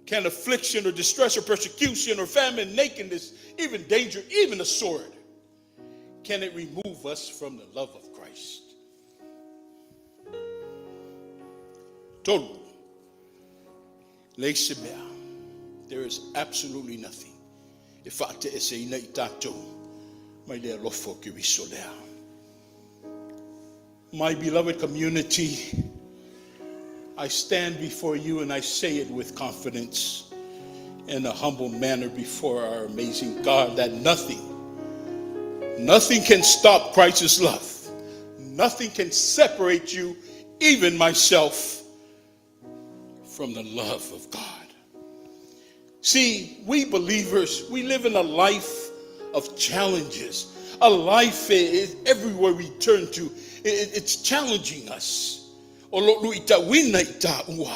[SPEAKER 1] Can affliction or distress or persecution or famine, nakedness, even danger, even a sword, can it remove us from the love of Christ? Tolu, leai se mea. There is absolutely nothing. E faateeseina i tatou mai le alofa o Keriso lea. My beloved community, I stand before you and I say it with confidence in a humble manner before our amazing God that nothing, nothing can stop Christ's love. Nothing can separate you, even myself, from the love of God. See, we believers, we live in a life of challenges. A life is everywhere we turn to, it's challenging us. O lo luitauina i tāua.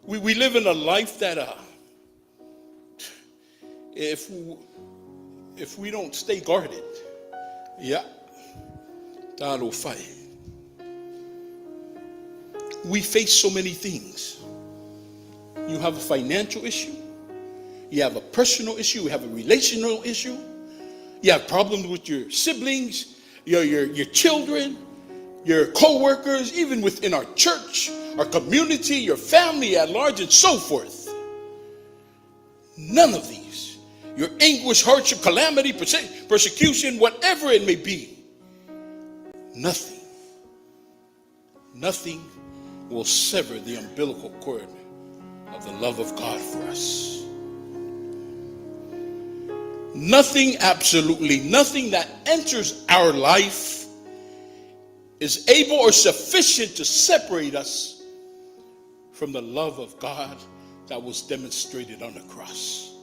[SPEAKER 1] We live in a life that if If we don't stay guarded, ia, talofa e. We face so many things. You have a financial issue, you have a personal issue, you have a relational issue, you have problems with your siblings, your children, your co-workers, even within our church, our community, your family at large, and so forth. None of these, your anguish, hardship, calamity, persecution, whatever it may be, nothing, nothing will sever the umbilical cord of the love of God for us. Nothing, absolutely nothing that enters our life is able or sufficient to separate us from the love of God that was demonstrated on the cross.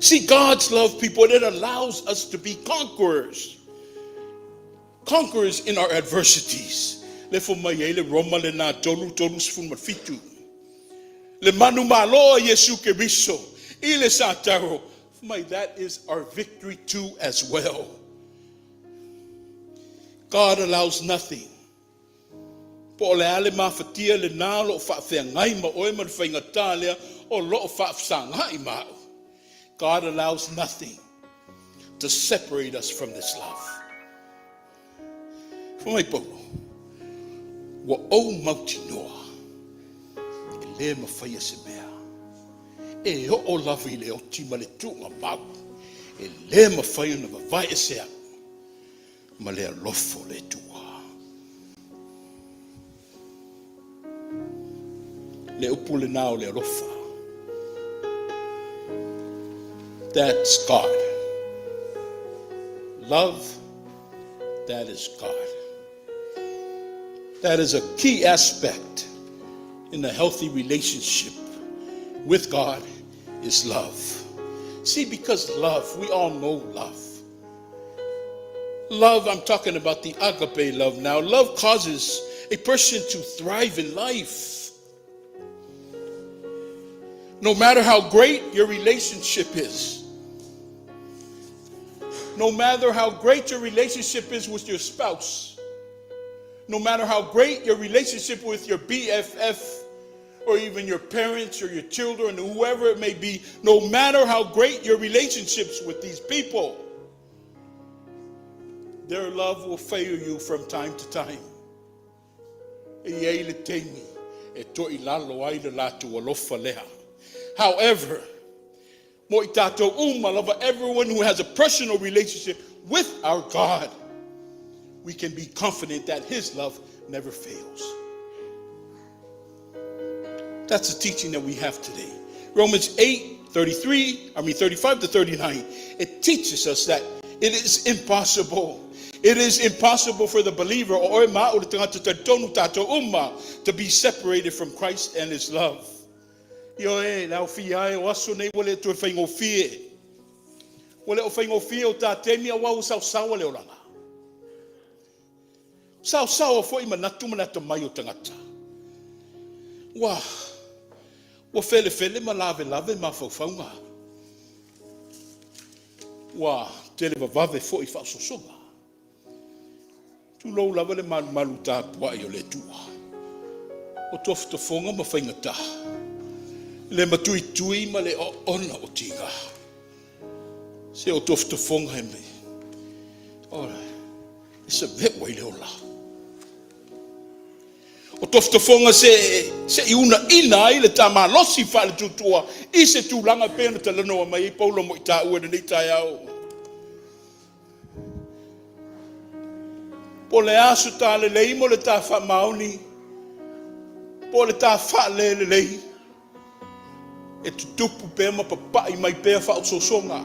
[SPEAKER 1] See, God's love, people, it allows us to be conquerors. Conquerors in our adversities. Le fo mai ai le Roma le na tolu tolu 17. Le manu malo a Iesu Keriso. I le sataro. My, that is our victory too as well. God allows nothing. Po o le a le mafatia lenā o lo o faafeagai ma oe ma le faigata lea o lo o faafesagai ma au. God allows nothing to separate us from this love. Fai mai Paulo, ua ou mautinoa e lē mafaia se mea e oo lava i le oti ma le tuugamau e lē mafai ona vavae ese au ma le alofa o le Atua. Le upu lenā o le alofa. That's God. Love, that is God. That is a key aspect in a healthy relationship with God is love. See, because love, we all know love. Love, I'm talking about the agape love now. Love causes a person to thrive in life. No matter how great your relationship is, no matter how great your relationship is with your spouse, no matter how great your relationship with your BFF, or even your parents or your children, whoever it may be, no matter how great your relationships with these people, their love will fail you from time to time. E i ai le taimi e toilalo ai le latou alofa lea. However, mo i tatou uma lava, everyone who has a personal relationship with our God, we can be confident that His love never fails. That's the teaching that we have today. Romans 8, 33, I mean 35 to 39, it teaches us that it is impossible. It is impossible for the believer or ma o le tagata talitonu tatou uma to be separated from Christ and His love. Ioe, le aofia ai o aso nei ua le toe faigofie. Ua le o faigofie o tā taimi auā ua saosaoa le olaga. Saosaoa foi manatu ma le atamai o tagata. Ua, ua felefele ma lavelave mafaufauga. Ua televavave foi faaosoosoga. Tulou lava le malumalu tapuai o le Atua. O tofotofoga ma faigata. Le matuitui ma le oona o tiga. Se o tofotofoga e me. O, e saveu ai le ola. O tofotofoga se se i uunaina ai le tā malosi faaletuatua i se tulaga e pei ona talanoa mai ai Paulo mo i taua i lenei taeao. Po o le a so tā lelei mo le tā faamaoni, po o le tā faalelelei, e tutupu pea ma papa'i mai pea faaosoosoga.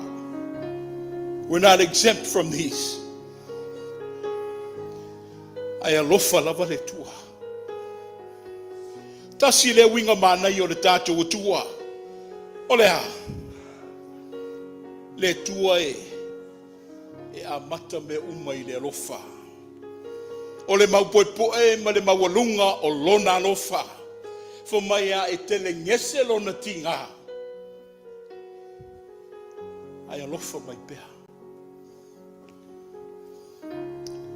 [SPEAKER 1] We're not exempt from these. Ae alofa lava le Atua. Tasi lea uiga manaia o le tatou Atua. O le a? Le Atua e e amata mea uma i le alofa. O le maupoepoe ma le maualuga o lona alofa. Fai mai a e telegese lona tiga. Ae alofa mai pea.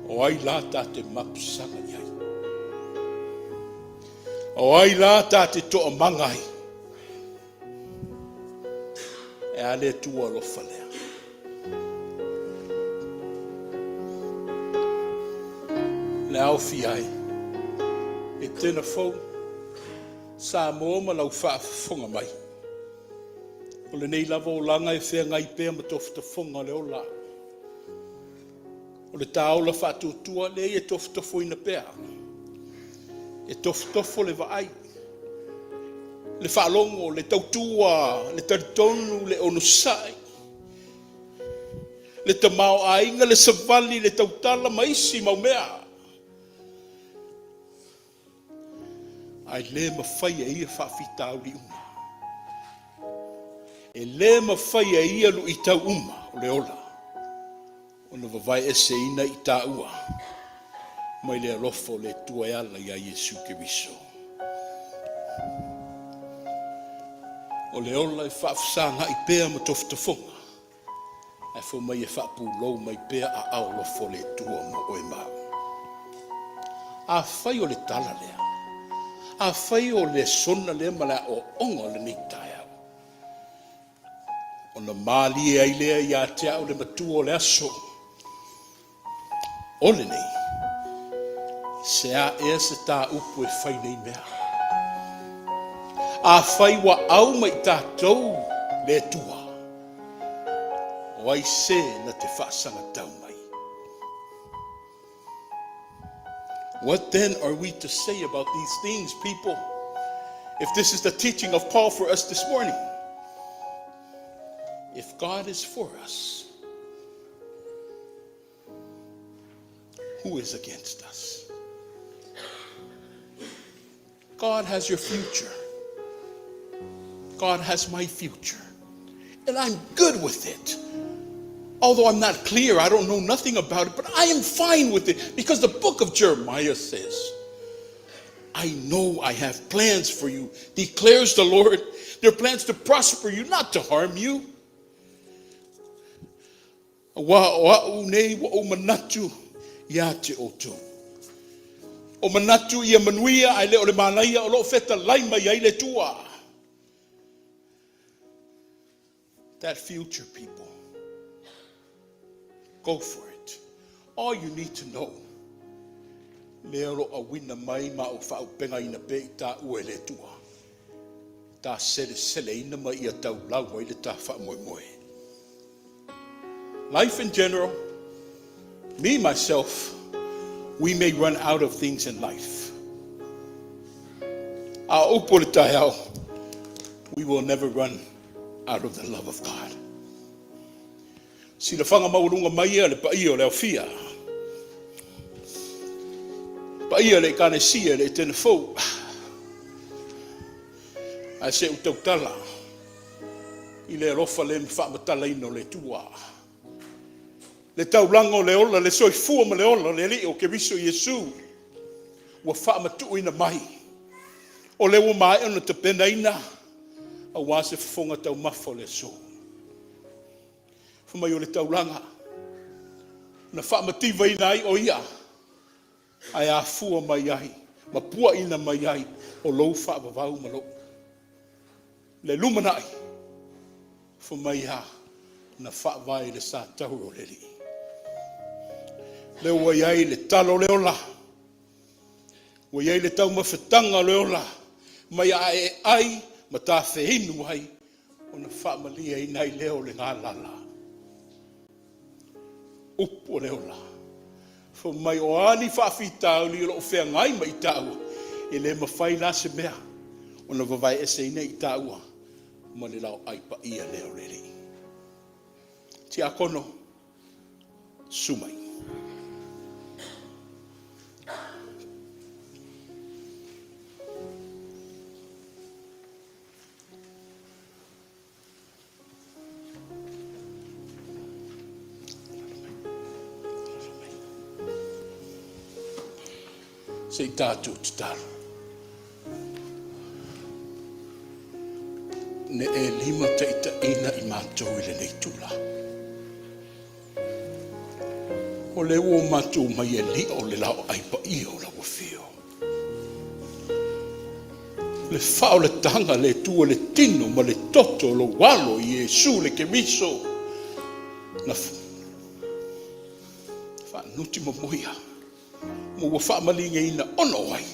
[SPEAKER 1] O ai la ta te mapusaga i ai? O ai la ta te toamaga ai? E a le Atua alofa lea? Le aofia ai, Etena fou, Samoa ma lau faafofoga mai. O lenei lava olaga e feagai pea ma tofotofoga o le ola. O le taola faatuatua lea e tofotofoina pea. E tofotofo le vaai, le faalogo, le tautua, le talitonu, le onosai, le tamaoaiga, le savali, le tautala ma isi mau mea. Ae le mafai e ia faafitauli uma. E le mafai e ia luitau uma o le ola ona vavaeeseina i taua mai le alofa o le Atua e ala iā Iesu Keriso. O le ola e faafesagai pea ma tofotofoga, ae fai mai e faapulou mai pea aao alofa o le Atua mo oe ma au. Afai o le tala lea, afai o le lesona lea ma le aoaoga o lenei taeao, ona malie ai lea ia te au le matua o le aso o lenei, se a ea se tāupu e fai nei mea? Afai ua au ma i tatou le Atua, o ai se na te faasagatau mai? What then are we to say about these things, people? If this is the teaching of Paul for us this morning, if God is for us, who is against us? God has your future. God has my future. And I'm good with it. Although I'm not clear, I don't know nothing about it, but I am fine with it because the book of Jeremiah says, I know I have plans for you, declares the Lord. They're plans to prosper you, not to harm you. Aua o au nei ua ou manatu ia te outou. O manatu ia manuia ae le o le malaia o loo fetalai mai ai le Atua. That future, people. Go for it. All you need to know, lea o lo auina mai ma o faaupegaina pea i tāua e le Atua. Ta seleseleina ma ia taulau ai le ta faamoemoe. Life in general, me myself, we may run out of things in life. A upu o le taeao, we will never run out of the love of God. Silafaga maualuga mai ia le paia o le aofia. Paia le Ekalesia le Etene fou. Ae se u tautala i le alofa le faamatalaina o le Atua. Le taulaga o le ola, le soifua ma le ola o le Alii o Keriso Iesu ua faamatuuina mai. O le ua maea ona tapenaina aua se fofoga taumafa o le aso. Fai mai o le taulaga na faamativaina ai o ia ae afua mai ai ma puaina mai ai o lou faavavau ma lou. Le lumanai, fai mai a na faavae i le sa tauro o le Alii. Le ua i ai le talo o le ola, ua i ai le taumafataga o le ola, mai a e ai ma tafeinu ai, ona faamaliaina ai lea o le galala. Upu o le ola. Fai mai o a ni faafitauli o loo feagai ma i taua, e le mafai la se mea ona vavaeeseina i taua ma le laoai paia lea o le Alii. Tiakono, susu mai. Se i tatou tatalo. Ne e limataitaiina i matou i lenei itula. O lea ua matou omai e li'o le laoai paia o lau Afio, le faaolataga a le Atua i le tino ma le toto o lou Alo Iesu le Keriso na faanutimomoia ma ua faamalieina ona o ai?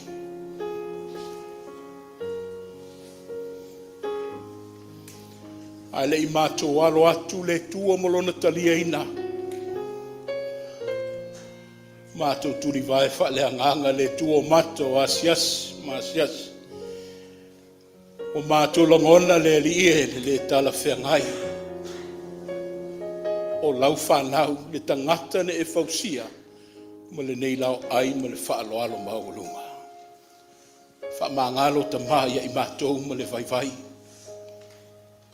[SPEAKER 1] Ae le i matou alo atu le Atua ma Lona taliaina, matou tulivae faaleagaga le Atua o mata o asiasi ma asiasi, ua matou lagona le Alii e, le le talafeagai o lau fanau, le tagata na e fausia ma lenei laoai ma le faaaloalo maualuga. Faamagalo Tama ia i matou ma le vaivai,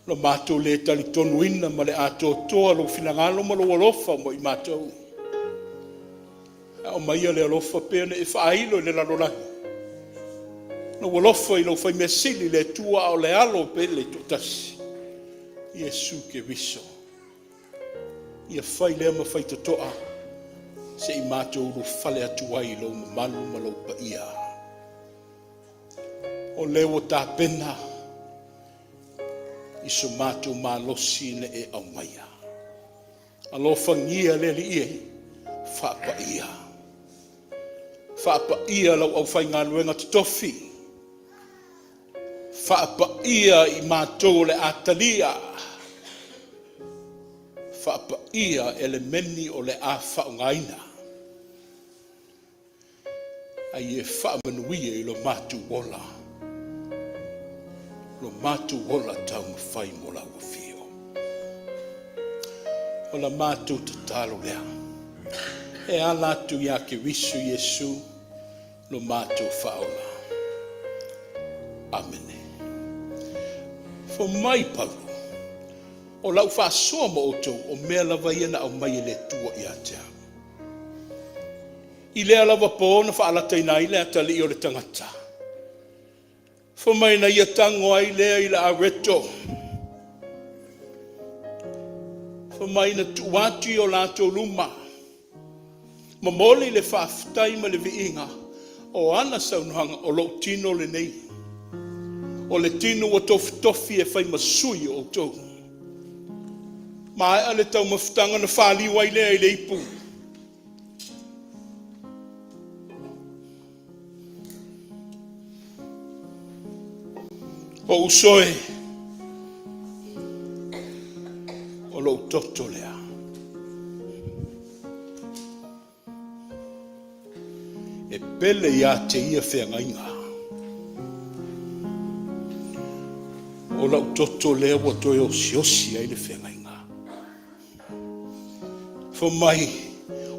[SPEAKER 1] lo matou le talitonuina ma le atoatoa lou finagalo ma lou alofa mo i matou. Aumaia le alofa pei ona e faailo i le lalolagi, lou alofa i lou Faimea Sili le Atua a o le Alo pele e toatasi, Iesu Keriso. Ia fai lea ma faitotoa se i matou ulufale atu ai i lou mamalu ma lou paia. O lea ua tapena i so matou malosi na e aumaia. Alofagia le Alii e, faapaia, faapaia lau aufaigaluega totofi, faapaia i matou o le a talia, faapaia elemeni o le a faaaogaina, a ia e faamanuia i lo matou ola, lo matou ola taumafai mo lau afio. O la matou tatalo lea e ala atu ia Keriso Iesu lo matou Faaola. Amene. Fai mai Paulo, o lau faasoa ma outou, o mea lava ia na aumai e le Atua ia te au. I lea lava po na faalataina ai le atalii o le tagata, fai mai na ia tago ai lea i le areto, fai mai na tuu atu i o latou luma, momoli le faafetai ma le viiga o ana saunoaga, o lou tino lenei, o le tino ua tofitofi e fai ma sui o outou. Maea le taumafataga ona faliu ai lea i le ipu. O uso e, o lou toto lea. E pele ia te ia feagaiga. O lau toto lea ua toe osiosi ai le feagaiga. Fai mai,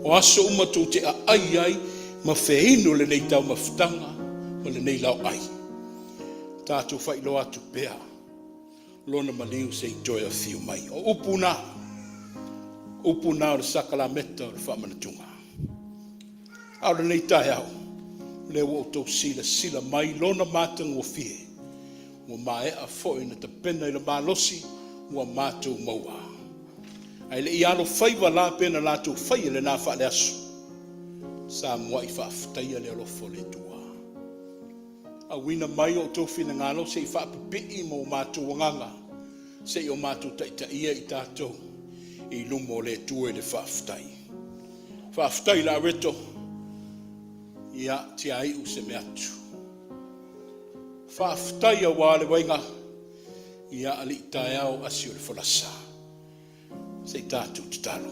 [SPEAKER 1] o aso uma tou te aai ai ma feinu lenei taumafataga ma lenei laoai, tatou faailoa atu pea Lona maliu se i toe afio mai. O upu na, upu na o le sakalameta o le faamanatuga. A o lenei taeao, o lea ua outou silasila mai Lona matagofie, ua maea foi ona tapena i le malosi ua matou maua. Ae le i alofaiva la pe na latou faia lena faaleaso, sa muai faafetaia le alofa o le Atua. Auina mai o outou finagalo se i faapipii mo matou agaga, se i o matou taitaia i tatou i luma o le Atua i le faafetai. Faafetai i le areto, ia tiaiu se mea atu. Faafetai aua le vaiga, ia alii taeao asi o le folasa. Se i tatou tatalo.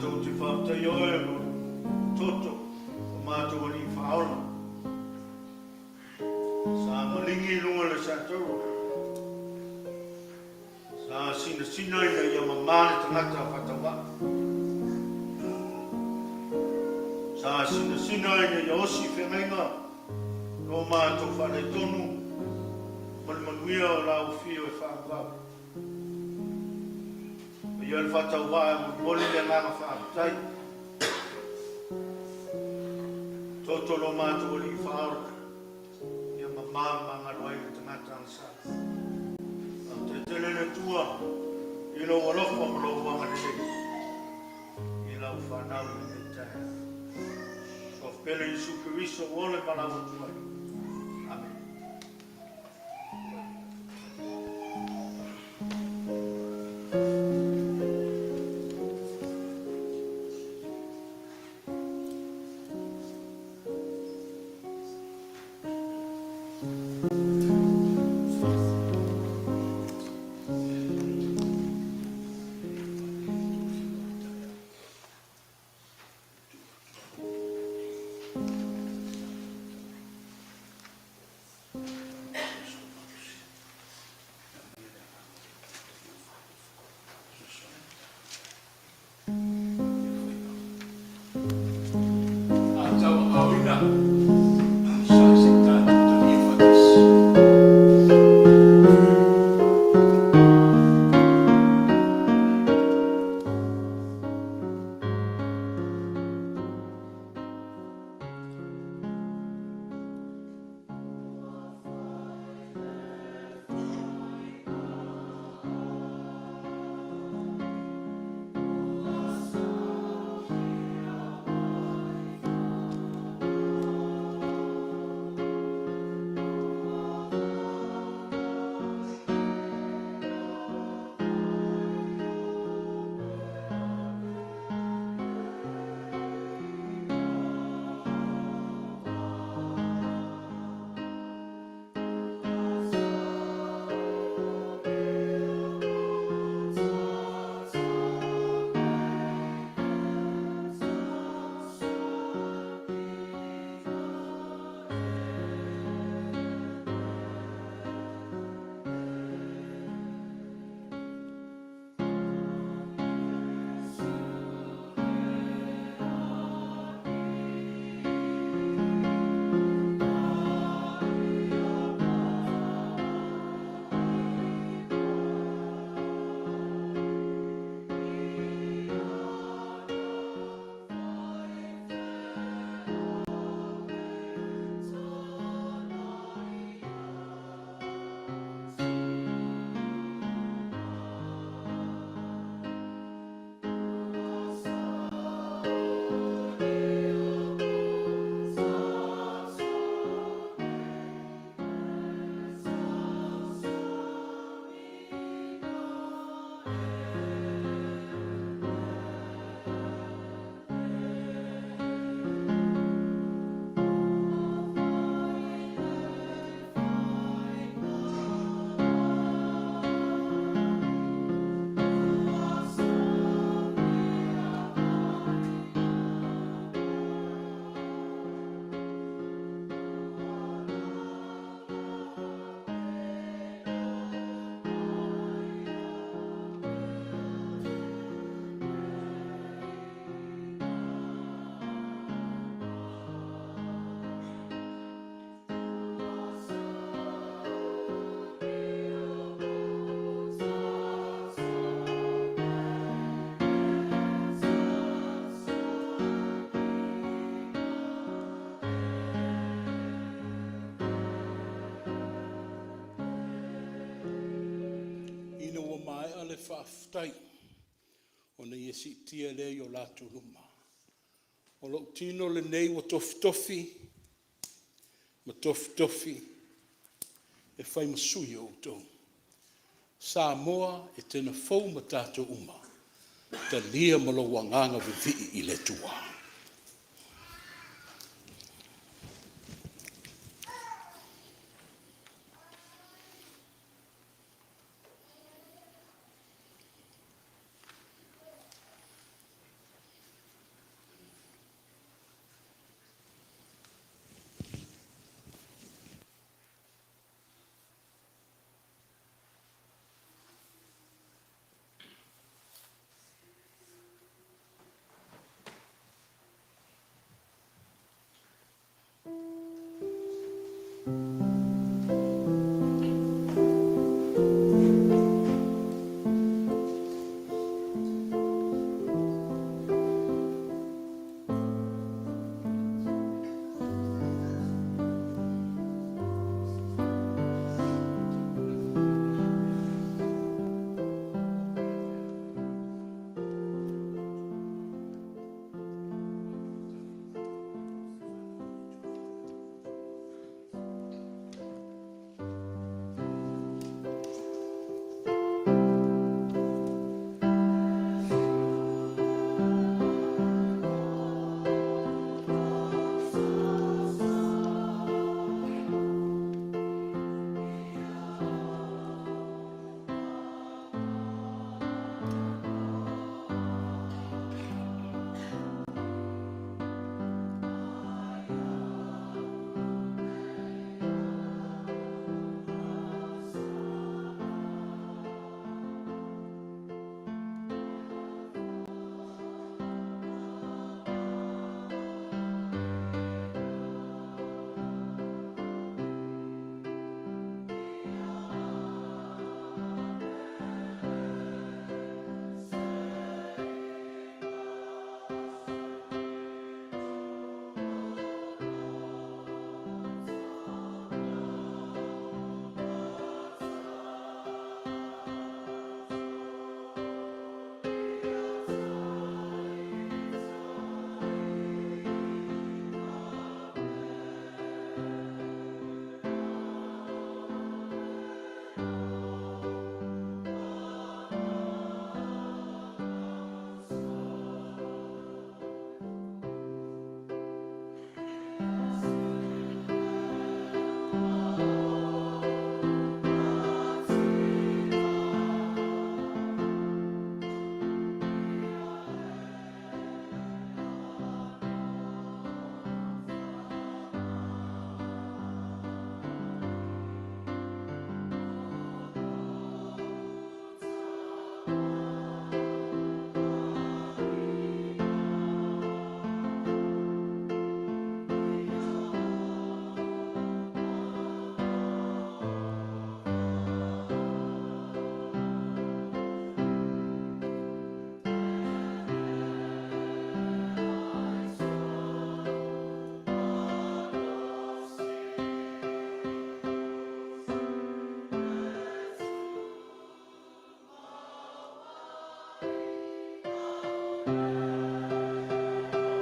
[SPEAKER 3] Matou te faafetaia Oe mo le toto o matou Alii Faaola, sa maligi i luga o le satauro, sa sinasina ina ia mamā le tagata faatauvaa, sa sinasina ina ia osi feagaiga lo matou faaletonu ma le manuia o lau afio e faavavau. Paia le faatauvaa e molimoli le agaga faafetai. Toto lo matou Alii Faaola, ia mama ma magalo ai le tagata agasala. Faafetai tele le Atua i lou alofa ma lou agalelei i lau fanau i lenei taeao. Suafa pele Iesu Keriso ua ola ma valaau atu ai. Amene.
[SPEAKER 1] A tauaaoina sa se i tatou talia faatasi. Ina ua maea le faafetai, ona ia siitia lea i o latou luma. O lou tino lenei ua tofitofi ma tofitofi e fai ma sui o outou. Samoa e te na fou ma tatou uma, talia ma lou agaga vivii i le Atua.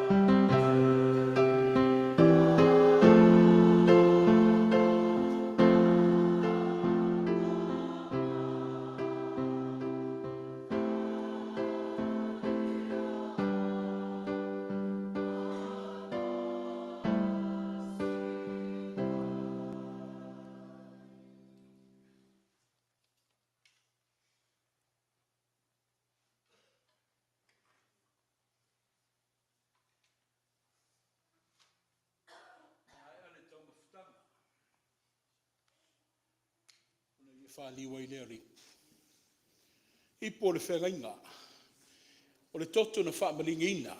[SPEAKER 1] Maea le taumafataga, ona ia faliu ai lea o le ipu. Ipu o le feagaiga, o le toto na faamaligiina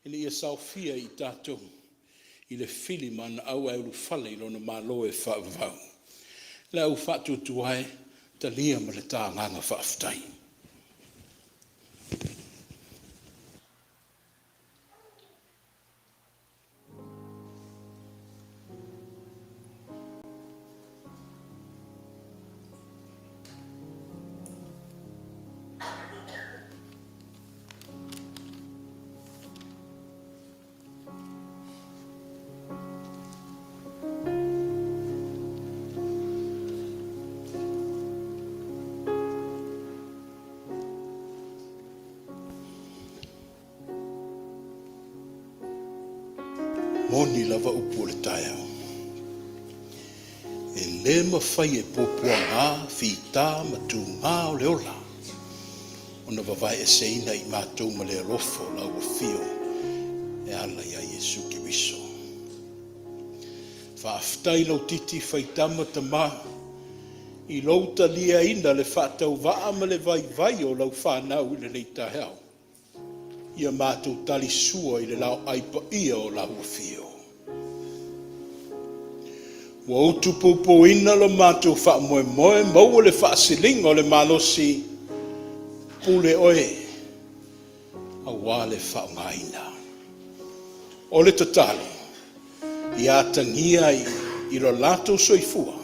[SPEAKER 1] ina ia saofia i tatou i le fili ma ana au ae ulufale i lona Malo e faavavau. Le au faatuatua e, talia ma le ta agaga faafetai. Moni lava upu o le taeao, e le mafai e puapuaga, fita ma tuga o le ola ona vavaeeseina i matou ma le alofa o lau afio e ala ia Iesu Keriso. Faafetai lautiti faitama tama i lou taliaina le faatauvaa ma le vaivai o lau fanau i lenei taeao. Ia matou talisua i le laoai paia o lau afio. Ua utupupuina lo matou faamoemoe, maua le faasiliga o le malosi, pule oe aua le faaaogaina. O le tatalo, ia atagia i lo latou soifua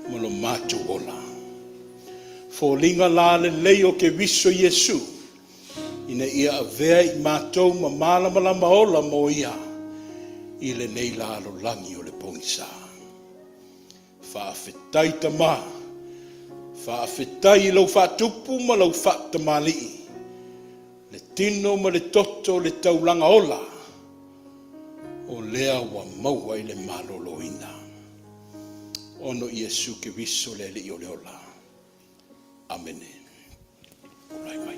[SPEAKER 1] ma lo matou ola foliga lalelei o Keriso Iesu, ina ia avea i matou ma malamalama ola mo Ia i lenei lalolagi o le pogisa. Faafetai Tama, faafetai i lou faatupu ma lou faatamalii, le tino ma le toto, le taulaga ola, o lea ua maua i le maloloina. Ona o Iesu Keriso le Alii o le ola. Amene. Tulai mai.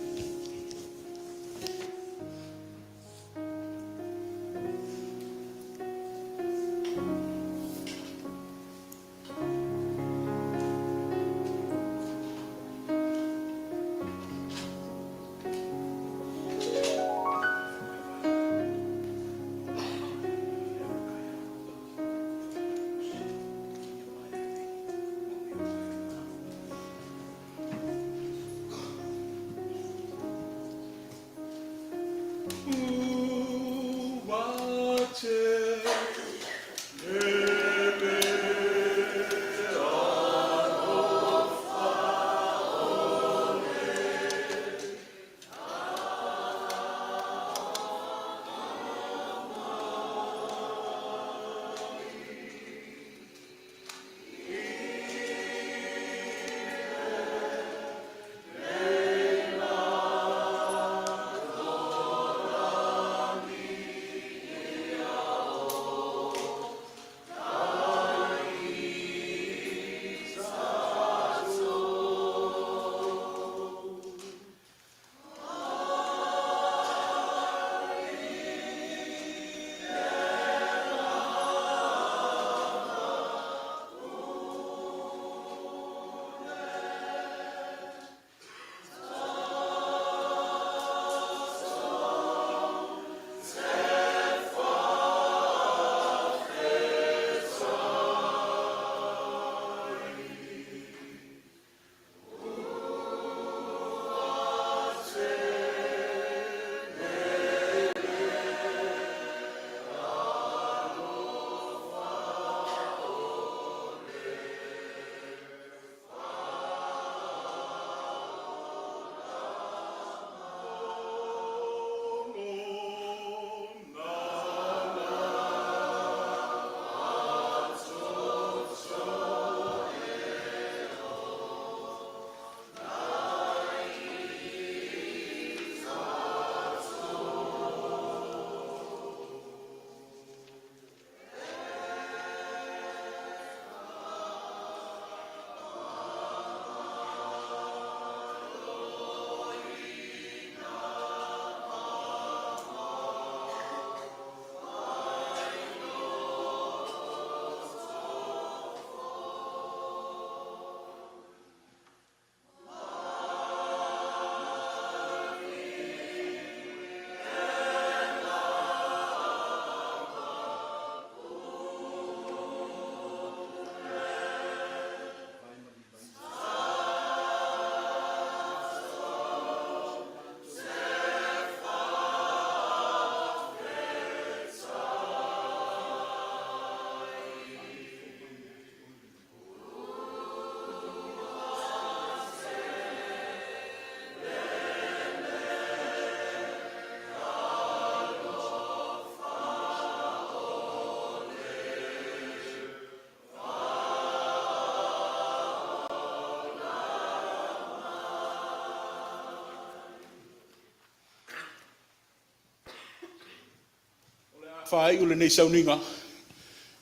[SPEAKER 1] Faaiu lenei sauniga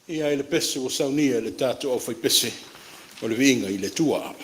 [SPEAKER 1] i le pese ua saunia e le tatou aufaipese o le Viiga i le Atua.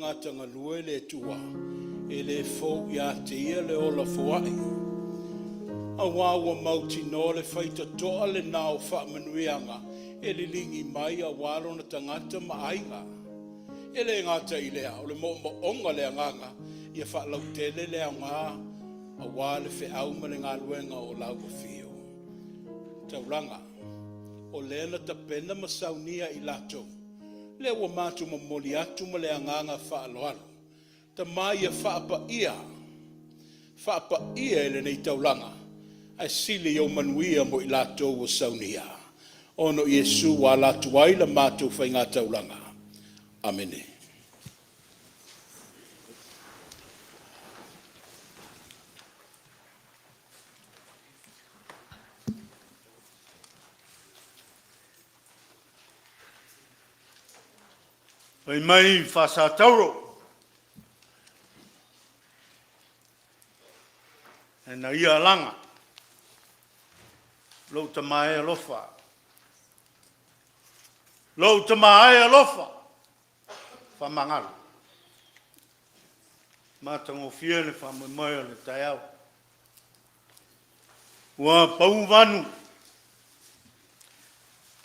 [SPEAKER 1] Tagata galue le Atua, e le fou ia te ia le ola foai, aua ua mautinoa le faitotoa lena o faamanuiaga e liligi mai aua lona tagata ma aiga. E le gata i lea, o le moomooga o le agaga ia faalautele le aoga aua le feau ma le galuega o lau afio. Taulaga, o lea na tapena ma saunia e i latou, lea ua matou momoli atu ma le agaga faaaloalo. Tama ia faapaia, faapaia e lenei taulaga, ae sili ou manuia mo i latou ua saunia, ona o Iesu ua ala atu ai la matou faiga taulaga. Amene.
[SPEAKER 3] Fai mai Faasatauro, ina ia alaga lou tama e alofa, lou tama e alofa, faamagalo. Matagofie le faamoemoe o le taeao. Ua pau vanu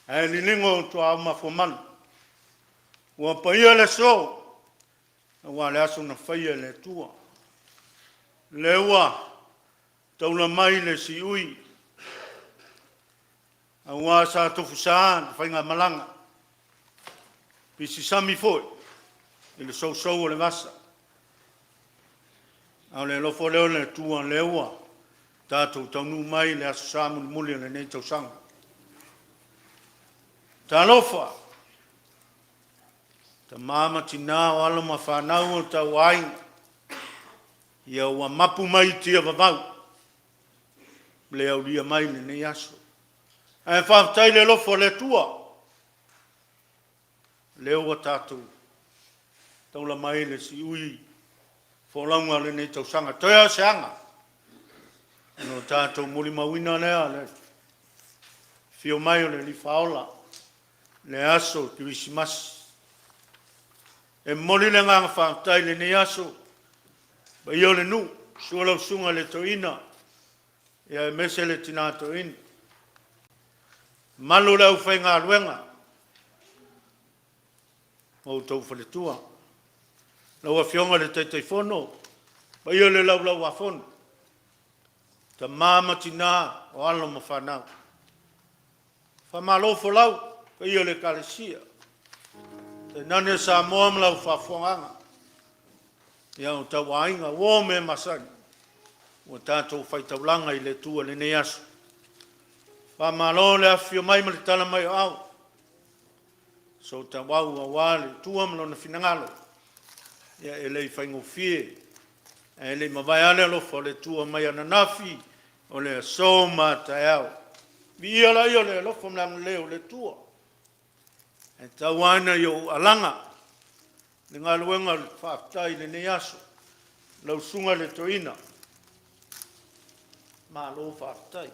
[SPEAKER 3] ae liligo tuaau mafuamalu. Ua paia le aso aua o le aso na faia e le Atua. Lea ua taula mai le siui aua sa tofusa le faigamalaga, pisisami foi i le sousou o le vasa. A o le alofa lea o le Atua lea ua tatou taunuu mai i le Aso Sa mulimuli o lenei tausaga. Talofa! Tama ma tina, o alo ma fanau o tauaiga, ia ua mapu mai i tiavavau le aulia mai lenei aso. Ae faafetai i le alofa o le Atua, lea ua tatou taula mai le siui folauga o lenei tausaga. Toe lava o se aga ona tatou molimauina lea le afio mai o le Alii Faaola, le aso Kerisimasi. E momoli le agaga faafetai i lenei aso, le paia o le nuu, susu lau susuga i le toeaina, aemaise le tina toeaina, mamalu o le aufaigaluega ma outou faletua. Lau Afioga i le Taitaifono, paia i le Laulau-a-Fono, tama ma tina, o alo ma fanau. Faamalo folau i le paia o le Ekalesia, tainane Samoa ma lau faafofogaaga, ia o tauaiga, uo ma e masani ua tatou faitaulaga i le Atua i lenei aso. Faamalo le afifio mai ma le tala mai o au, sootauau aua le Atua ma lona finagalo, ia e le i faigofie, ae le i mavae lava le alofa o le Atua mai ananafi, o le aso ma a taeao. Viia laia o le alofa ma le agalelei o le Atua. Ae tau lava ina ou alaga i le galuega o le faafetai i lenei aso, lau Susuga i le Toeaina, malo faafetai.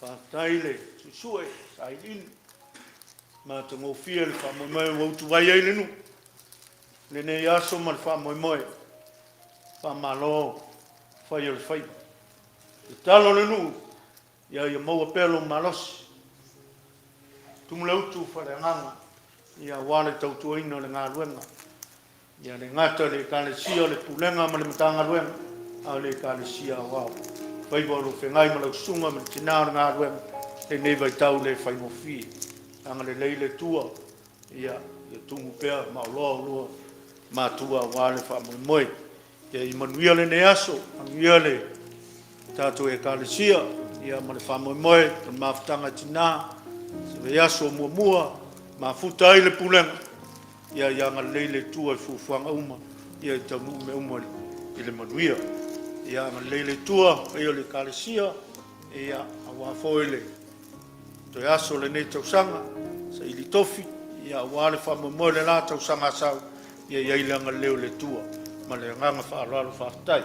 [SPEAKER 3] Faafetai le suesue sailiili, matagofie le faamoemoe ua utuvai ai le nuu i lenei aso ma le faamoemoe. Faamalo fai o le faiva. Tatalo le nuu ia maua pea lou malosi, tumu le utu faaleagaga aua le tautuaina o le galuega. Ia le gata i le Ekalesia o le Pulega ma le Matagaluega, a o le Ekalesia Aoao. Faiva o lo o feagai ma lau susuga ma le tina o le galuega i lenei vaitau le faigofie. Agalelei le Atua ia tumu pea maoloa ulua matua aua le faamoemoe. Ia manuia lenei aso, manuia le tatou Ekalesia ia ma le faamoemoe o le mafutaga a tina, se vaiaso muamua mafuta ai le pulega. Ia ia agalelei le Atua i fuafuaga uma, ia taunuu mea uma i le manuia. Ia agalelei le Atua i le paia o le Ekalesia, ia aua foi le toe aso o lenei tausaga, saili tofi ia aua le faamoemoe o le la tausaga a sau, ia i ai le agalelei o le Atua. Ma le agaga faaaloalo faafetai.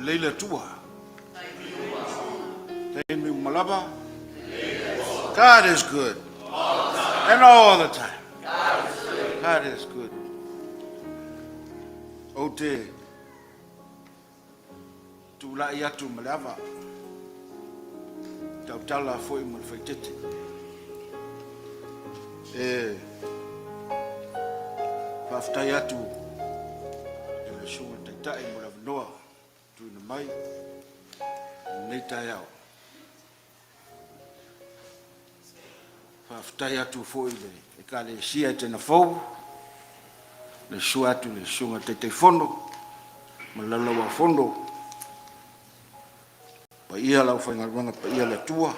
[SPEAKER 4] Lelei le Atua. Taimi uma lava. God is good. And all the time. God is good. Ou te tulai atu ma le ava. Tautala foi ma le faitete. E faafetai atu i le susuga taitai mo le avanoa tuuina mai lenei taeao. Faafetai atu foi i le Ekalesia Etena Fou, le susu atu i le susuga i le Taitaifono ma le Laulau-a-Fono, paia le aufaigaluega paia a le Atua,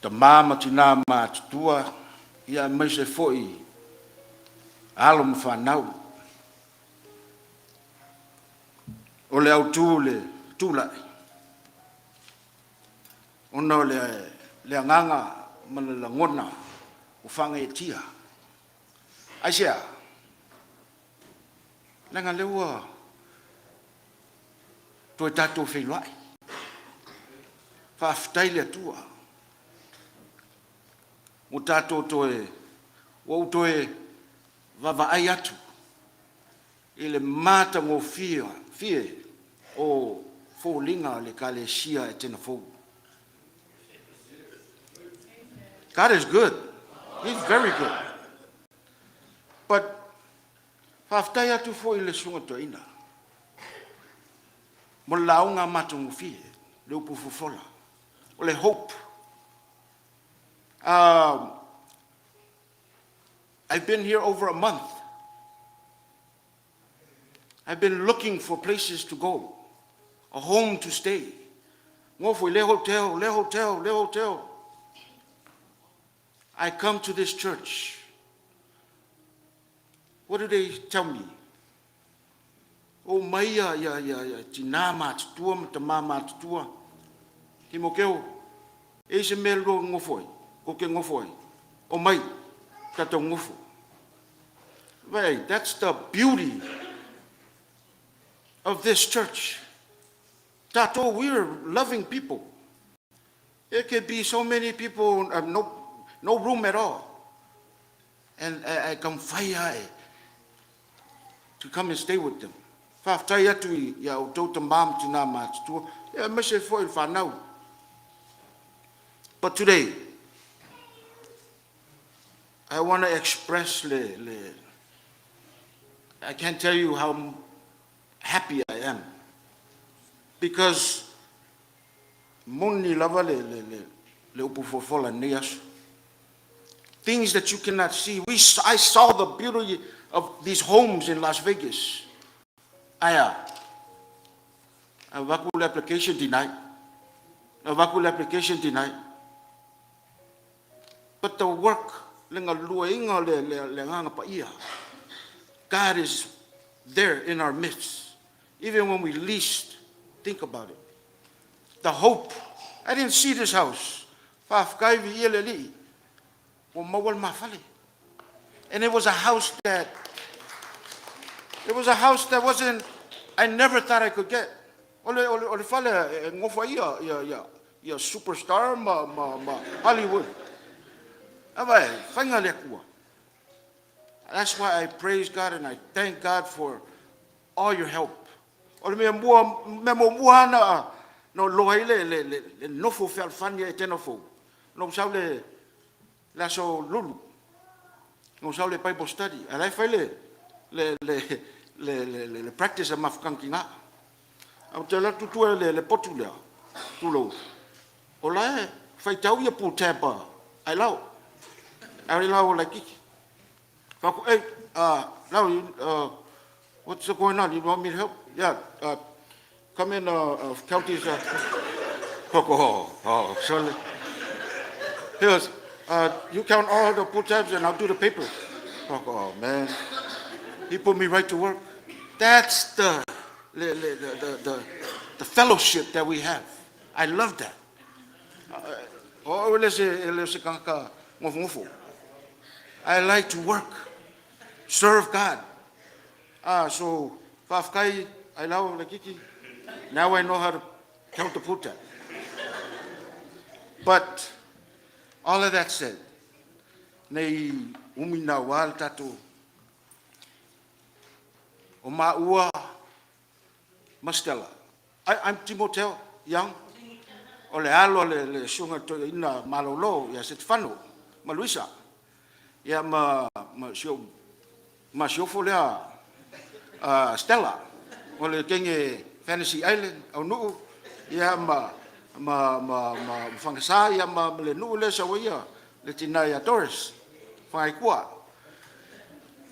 [SPEAKER 4] tama ma tina matutua, ia aemaise foi alo ma fanau. O le autu o le tulai, ona o le agaga ma le lagona ua faagaeetia. Aisea? Leaga o lea ua toe tatou feiloai. Faafetai i le Atua ua tatou toe, ua ou toe vaavaai atu i le matagofie o foliga o le Ekalesia Etena Fou. God is good. He's very good. But faafetai atu foi i le susuga toeaina mo le lauga matagofie, le upu fofola, o le hope. I've been here over a month. I've been looking for places to go, a home to stay. Gofo i le hotel, le hotel, le hotel. I come to this church. What do they tell me? O mai ia, ia, ia, ia tina matutua ma tama matutua. Timoteo, e i se mea lua gofo ai, ko te gofo ai. O mai, tatou gofo. Right, that's the beauty of this church. Tatou, we are loving people. There could be so many people, no room at all. And I come fai to come and stay with them. Faafetai atu ia outou tama ma tina matutua, ia aemaise foi le fanau. But today, I want to express le, I can't tell you how happy I am. Because moni lava le upu fofola nei aso. Things that you cannot see. I saw the beauty of these homes in Las Vegas. Aia, avatu le application, denied. Avatu le application, denied. But the work, le galuega le agaga paia. God is there in our midst, even when we least think about it. The hope. I didn't see this house. Faafetai viia le Alii. Ua maua le mafale. And it was a house that wasn't, I never thought I could get. O le fale e gofo ai ia, ia, ia, ia superstar ma Hollywood. Ava e, faiga le Atua. That's why I praise God and I thank God for all your help. O le mea muamua na loa ai le nofo fealofani e tena fou. No sau le aso Lulu. No sau le Bible study. A lai fai le practice a mafukangi ngā. Au te la tutu e le potu lea. Tulou. O la e faitau ia pull tab ai lau. Ai lau like kiki. Faku, "Hey, Lau, what's going on? You want me to help?" "Yeah, come in, count these." Oh, sorry. He goes, "You count all the pull tabs and I'll do the papers." Oh, man. He put me right to work. That's the fellowship that we have. I love that. Oh, le se kaka ngofo. I like to work, serve God. Ah, so, faafetai Ailao Laikiti, now I know how to count the puta. But all of that said, nei umi naua le tatou o maua ma Stella. I'm Timoteo Young, o le alo o le susuga i le toeaina malolo ia Setefano ma Luisa, ia ma si ou masiofo lea Stella, o le teine Fantasy Island, Aunuu, ia ma Fagasa, ia ma le nuu lea e sau ai le tina ia Doris, Fagaitua.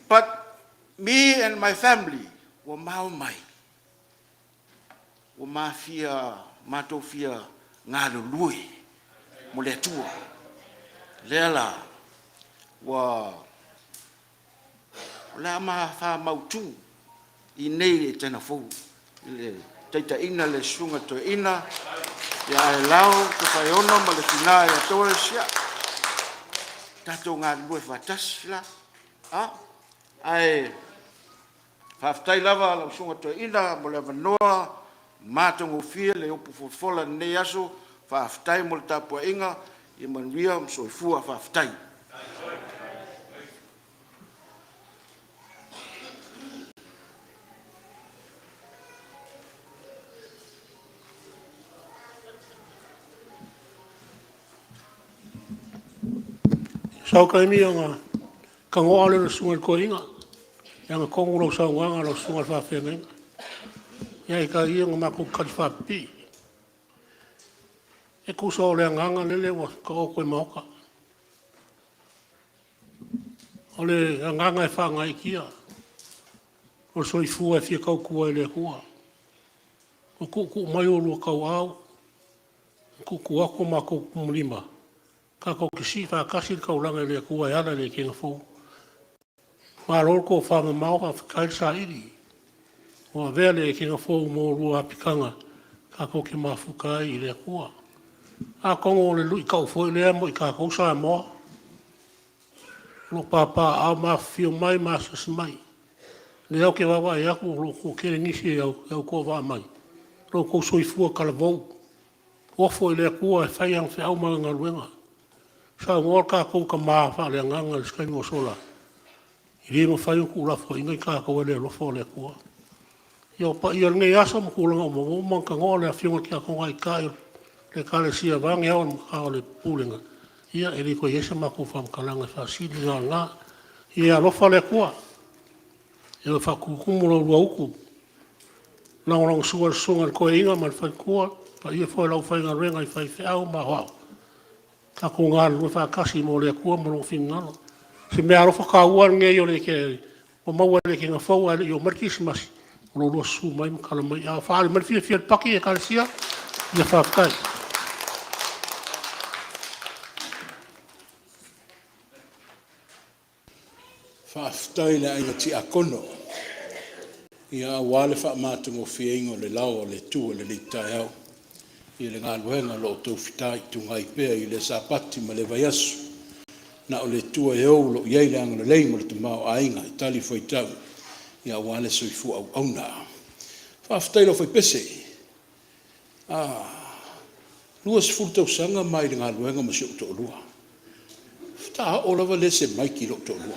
[SPEAKER 4] But me and my family, ua ma omai, ua ma fia, matou fia galulue mo le Atua. Lea la, ua o le a ma faamautu i inei i le Tana Fou i le taitaiga a le Susuga i le Toeaina ia Ailao Tofaeono ma le tina ia Doris. Ia, tatou galulue faatasi la. Ae faafetai lava lau Susuga i le Toeaina mo le avanoa, matagofie le upu fofola i lenei aso. Faafetai mo le tapuaiga, ia manuia ma soifua. Faafetai.
[SPEAKER 5] Sau taimi ona tagoa lea o le susuga i le toeaina e agatonu lau saunoaga lau susuga i le faafeagaiga. Ia ae tau ia ina matou talifaapipii. E tusa o le agaga lele ua taoto i le Maota. O le agaga e faagaeetia, o le soifua e fia tautua i le Atua. Ua tuutuu mai oulua tauau, tuutuu atu o matou taumulima tatou te sii faatasi le taulaga i le Atua e ala i le ekega fou. Malo le tofamamao faafetai le saili ua avea le ekega fou ma oulua apitaga tatou te mafuta ai i le Atua. Atonu o le luitau foi lea mo i tatou Samoa o lo o papaaao ma afifio mai ma asiasi mai. O lea ou te vaavaai atu o lo o toatele nisi e autovaa mai, lo outou soifua talavou, ofo i le Atua e fai ana feau ma ana galuega. Saunoa le tatou Tama Faaleagaga i se taimi ua sola, e le mafai ona tuulafoaiina i tatou e le alofa o le Atua. Ia, o paia o lenei aso ma tulaga uma, ua uma ona tanoa le Afioga i le Tiakono Taitai o le Ekalesia vaeane ao ma le Pulega, ia e le toe i ai sa matou faamatalaga e faasili na o lena. Ia e alofa le Atua ia faatutumu la oulua utu, lagolagosua i le susuga i le toeaina ma le faletua, le paia foi o le aufaigaluega i faifeau ma aoao, tatou galulue faatasi mo le Atua ma Lona finagalo. O se meaalofa taua lenei ua maua i le ekega fou ae le i oo mai le Kerisimasi i lo oulua susu mai ma tala mai aao. Ua faaali mai le fiafia o le Paki Ekalesia? Ia faafetai.
[SPEAKER 1] Faafetai i le aiga Tiakono aua le faamatagofieina o le Lao a le Atua i lenei taeao i le galuega o lo o outou fitaituga ai pea i lea Sapati ma lea vaiaso. Na o le Atua e ou o lo o i ai le agalelei ma le tamaoaiga e talifuaitau aua le soifua auauna. Faafetai i le aufaipese, 20 tausaga ma i le galuega ma si ou toalua, faatoa oo lava lea o se mic i lou toalua.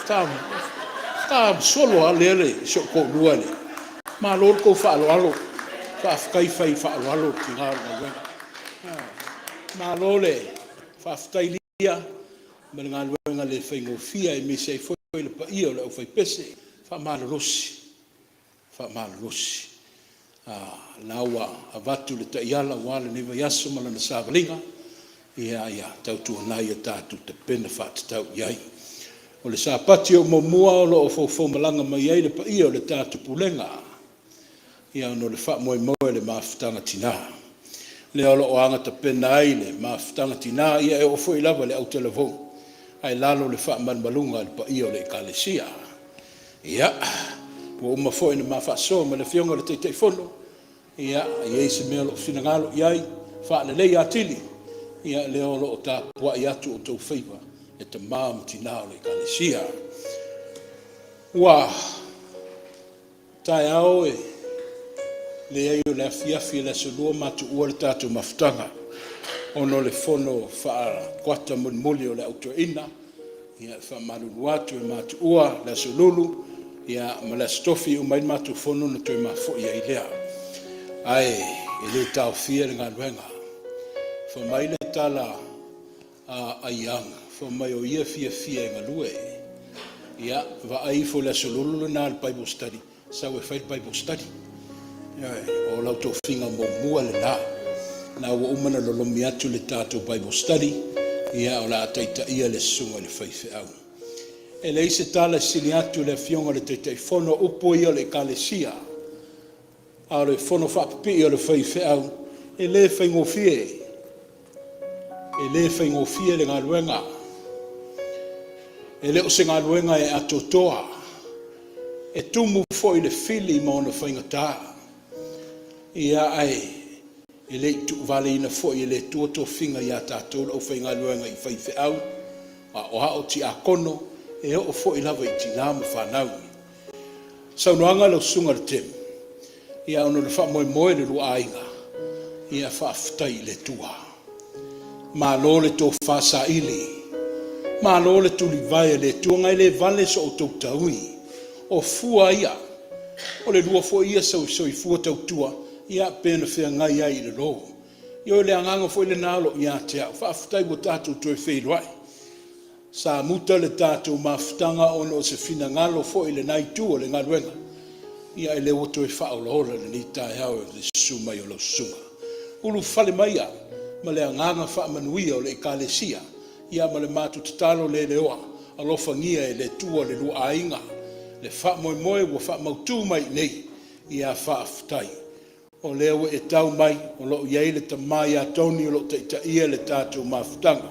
[SPEAKER 1] Faatoa solo lava lea o si ou toalua. Malo le tou faaaloalo, faafetai fai faaaloalo i le tiga o le galuega. Malo le faafetai Lia ma le galuega le faigofie aemaise ai foi le paia o le aufaipese, faamalolosi, faamalolosi. O lena ua avatu le taiala aua lenei vaiaso ma lana savaliga, ia tautuana ia tatou tapena faatatau i ai. O le Sapati o muamua o lo o foufou malaga mai ai le paia o le tatou Pulega ona o le faamoemoe o le Mafutaga a Tina, lea o lo o agatapena ai le Mafutaga a Tina, ia e oo foi lava i le autalavou, ae i lalo o le faamalumaluga a le paia o le Ekalesia. Ia, ua uma foi ona ma faasoa ma le Afioga i le Taitaifono, ia a i ai se mea o lo o finagalo i ai e faaleleia atili, ia o lea o lo o tapuai atu outou faiva e tama ma tina o le Ekalesia. Ua Taeao e leai o le afiafi o le Aso Lua ma tuua le tatou mafutaga ona o le fono faa-kuata mulimuli o le Au Toeaina. E faamalulu atu e matuua le Aso Lulu ma le Aso Tofi e uma ai le matou fono ona toe faafoi ai lea. Ae le taofia le galuega. Fai mai le tala a Young, fai mai o ia e fiafia e galue. Ia, vaai ifo i le Aso Lulu lena i le Bible Study, sau e fai le Bible Study. Ioe, o lau tofiga muamua lena. O lena ua uma ona lolomi atu le tatou Bible Study, o le a taitaia e le susuga i le faifeau. E leai se tala e sili atu i le Afioga i le Taitaifono, o upu ia o le Ekalesia, a o le fonofaapipii a le faifeau, e le faigofie, e le faigofie le galuega. E le o se galuega e atoatoa, e tumu foi i le fili ma ona faigata. Ia, ae le i tuuvaleina foi e le Atua tofiga ia tatou le aufaigaluega i faifeau, aoao, tiakono, e oo foi lava i tina ma fanau. O le saunoaga a lau Susuga i le Temu, ia ona o le faamoemoe i le lua aiga, ia faafetai i le Atua, malo le tofa saili, malo le tulivae e le Atua. Na e le vale so outou taui, o fua ia, o le lua foi ia soifua tautua pei ona feagai ai i le lo. Ioe, o le agaga foi lena o lo o ia te au, faafetai ua tatou toe feiloai. Sa muta le tatou mafutaga ona o se finagalo foi i lena itu o le galuega, ae o lea ua toe faaolaola i lenei taeao i le susu mai o lau susuga. Ulufale maia ma le agaga faamanuia o le Ekalesia, ma le matou tatalo leleoa, alofagia e le Atua le lua aiga, le faamoemoe ua faamautu mai i inei, ia faafetai. O lea ua e tau mai o lo o i ai le tama ia Tony o lo o taitaia le tatou mafutaga,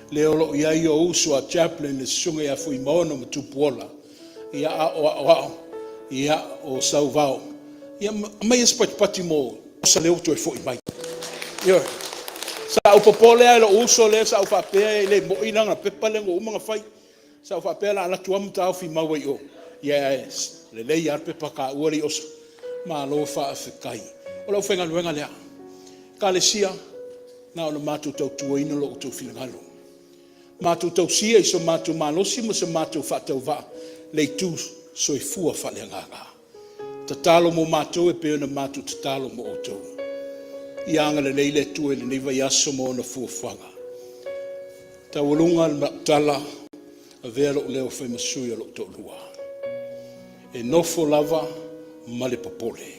[SPEAKER 1] lea o lo o i ai ou uso a Chaplain le Susuga ia Fuimaono ma Tupuola, a o aoao o Sauvao. Ia aumaia se patipati mo Osa lea ua toe foi mai. Ioe. Sa ou popole lava i lou uso lea sa ou faapea e le moni lana pepa lea ua uma ona fai. Sa ou faapea o le a alu atu lava ma taofi mau ai i o, ae lelei lava le pepa a taua e le i oso. Malo faafetai. O le aufaigaluega lea. Ekalesia, na ona matou tautuaina lo outou finagalo, matou tausia i so matou malosi ma so matou faatauvaa le itu soifua faaleagaga. Tatalo mo matou e pei ona matou tatalo mo outou. Ia agalelei le Atua i lenei vaiaso ma ona fuafuaga. Taualuga lau tala, avea lou leo e fai ma sui o lou toalua. E nofo lava ma le popole.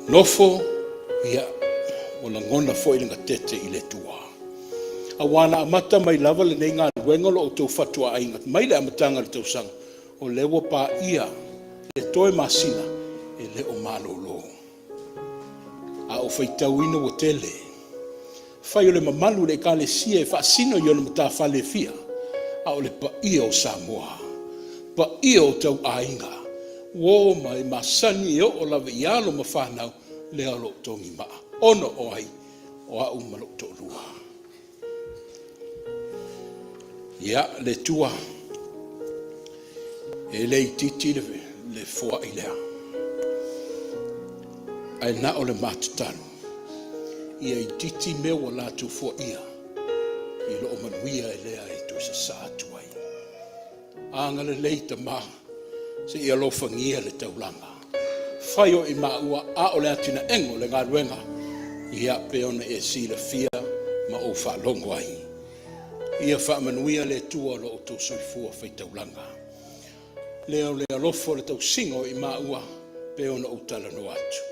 [SPEAKER 1] Nofo, ia, ua lagona foi le gatete i le Atua, aua na amata mai lava lenei galuega o lo outou fatuaiga mai le amataga o le tausaga, o lea ua paia le toe masina e le o malolo. A ou faitauina ua tele, fai o le mamalu i le Ekalesia e faasino i ona matafale e fia, a o le paia o Samoa, paia o tauaiga, uo ma e masani e oo lava i alo ma fanau, lea o lo o togimaa, ona o ai? O au ma lou toalua. Ia, le Atua, e le itiiti le foai lea, ae na o le ma tatalo, ia itiiti mea ua latou foaia, i lou manuia lea e toe sasaa atu ai. Agalelei Tama, se i alofagia le taulaga, fai o i maua a o le atinaeina o le galuega, ia pei ona e silafia ma ou faalogo ai. Ia faamanuia le Atua i lo outou soifua faitaulaga. Lea o le alofa o le tausiga o i maua pei ona ou talanoa atu.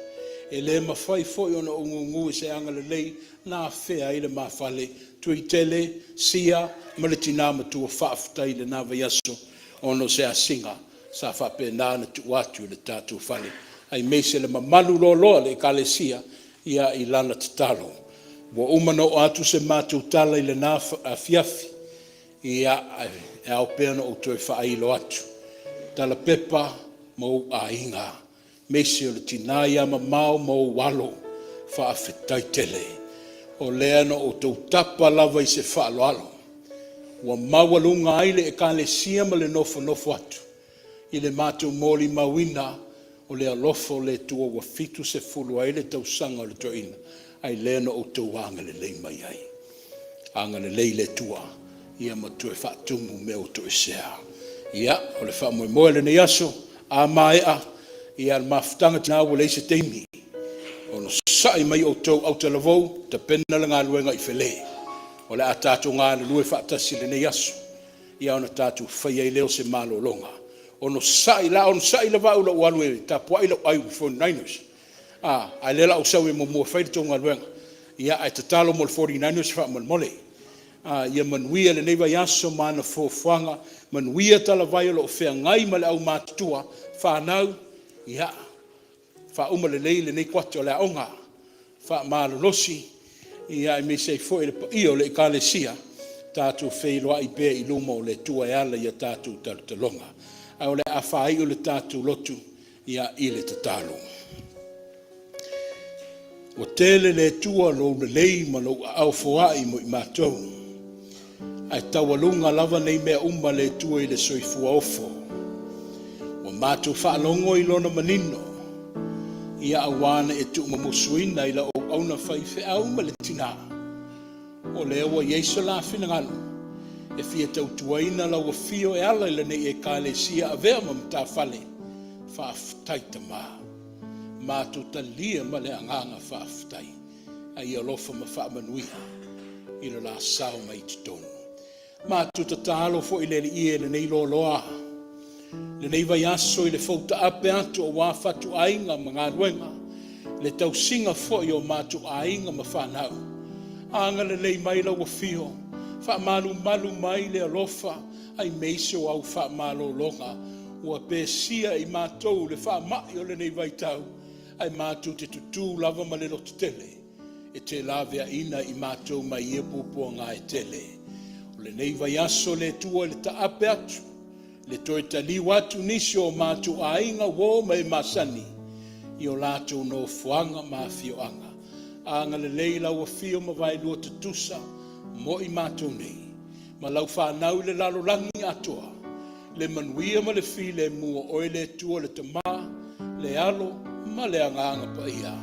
[SPEAKER 1] E le mafai foi ona ou gugu i se agalelei na afea ai le ma fale, Tuitele, Sia ma le tina matua, faafetai i lena vaiaso ona o se asiga sa faapena ona tuu atu i le tatou fale, aemaise le mamalu loaloa o le Ekalesia i lana tatalo. Ua uma ona oo atu se matou tala i lena afiafi, e ao pea ona ou toe faailo atu, Tala Pepa ma ou aiga, aemaise o le tina ia Mamao ma ou alo, faafetai tele. O lea na outou tapa lava i se faaaloalo ua maualuga ai le Ekalesia ma le nofonofo atu. i le matou molimauina o le alofa o le Atua ua 70 ai le tausaga o le toeaina, ae lea na outou agalelei mai ai. Agalelei le Atua ia ma toe faatumu mea ua toesea. Ia, o le faamoemoe o lenei aso, a maea le mafutaga, tina ua leai se taimi, onosai mai outou autalavou, tapena le galuega i Fale, o le a tatou galulue faatasi i lenei aso, ia ona tatou faia ai lea o se malologa. Onosai, o le a onosai lava au i lou alu e tapuai lau ai with 49ers, a o lea o le a ou sau muamua e fai le tou galuega, ae tatalo mo le 49ers faamolemole. Ia manuia lenei vaiaso ma ana fuafuaga, manuia talavai o lo o feagai ma le aumatutua, fanau, ia faauma lelei lenei kuata o le aoga, faamalolosi, aemaise ai foi le paia o le Ekalesia, tatou feiloai pea i luma o le Atua e ala i a tatou talotaloga. Ae o le a faaiu le tatou lotu i le tatalo. Ua tele le Atua lou lelei ma lou aao foai mo i matou, ae taualuga lava nei mea uma le Atua i le soifua ofo. Ua matou faalogo i lona manino, ia aua na e tuumumusuina i lau auauna faifeau ma le tina, o lea ua i ai so la finagalo e fia tautuaina lau afio e ala i lenei Ekalesia e avea ma matafale. Faafetai Tama, matou talia ma le agaga faafetai, a ia alofa ma faamanuia i lo la sao mai i totonu. Matou tatalo foi i le Alii e i lenei loaloa, lenei vaiaso i le fou taape atu aua fatuaiga ma galuega, le tausiga foi o matou aiga ma fanau. Agalelei mai lau afio, faamalumalu mai le alofa aemaise o au faamalologa ua pesia i matou le faamai o lenei vaitau, ae matou te tutu lava ma le lototele e te laveaiina i matou mai ia puapuaga e tele. O lenei vaiaso le Atua i le taape atu, le toe taliu atu nisi o matou aiga, uo ma e masani i o latou nofoaga ma afioaga. Agalelei lau afio ma vaelua tutusa mo i matou nei ma lau fanau i le lalolagi atoa, le manuia ma le filemu o oe le Atua le Tama, le Alo ma le Agaga Paia,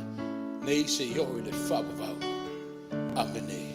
[SPEAKER 1] nei seia oo i le faavavau. Amene.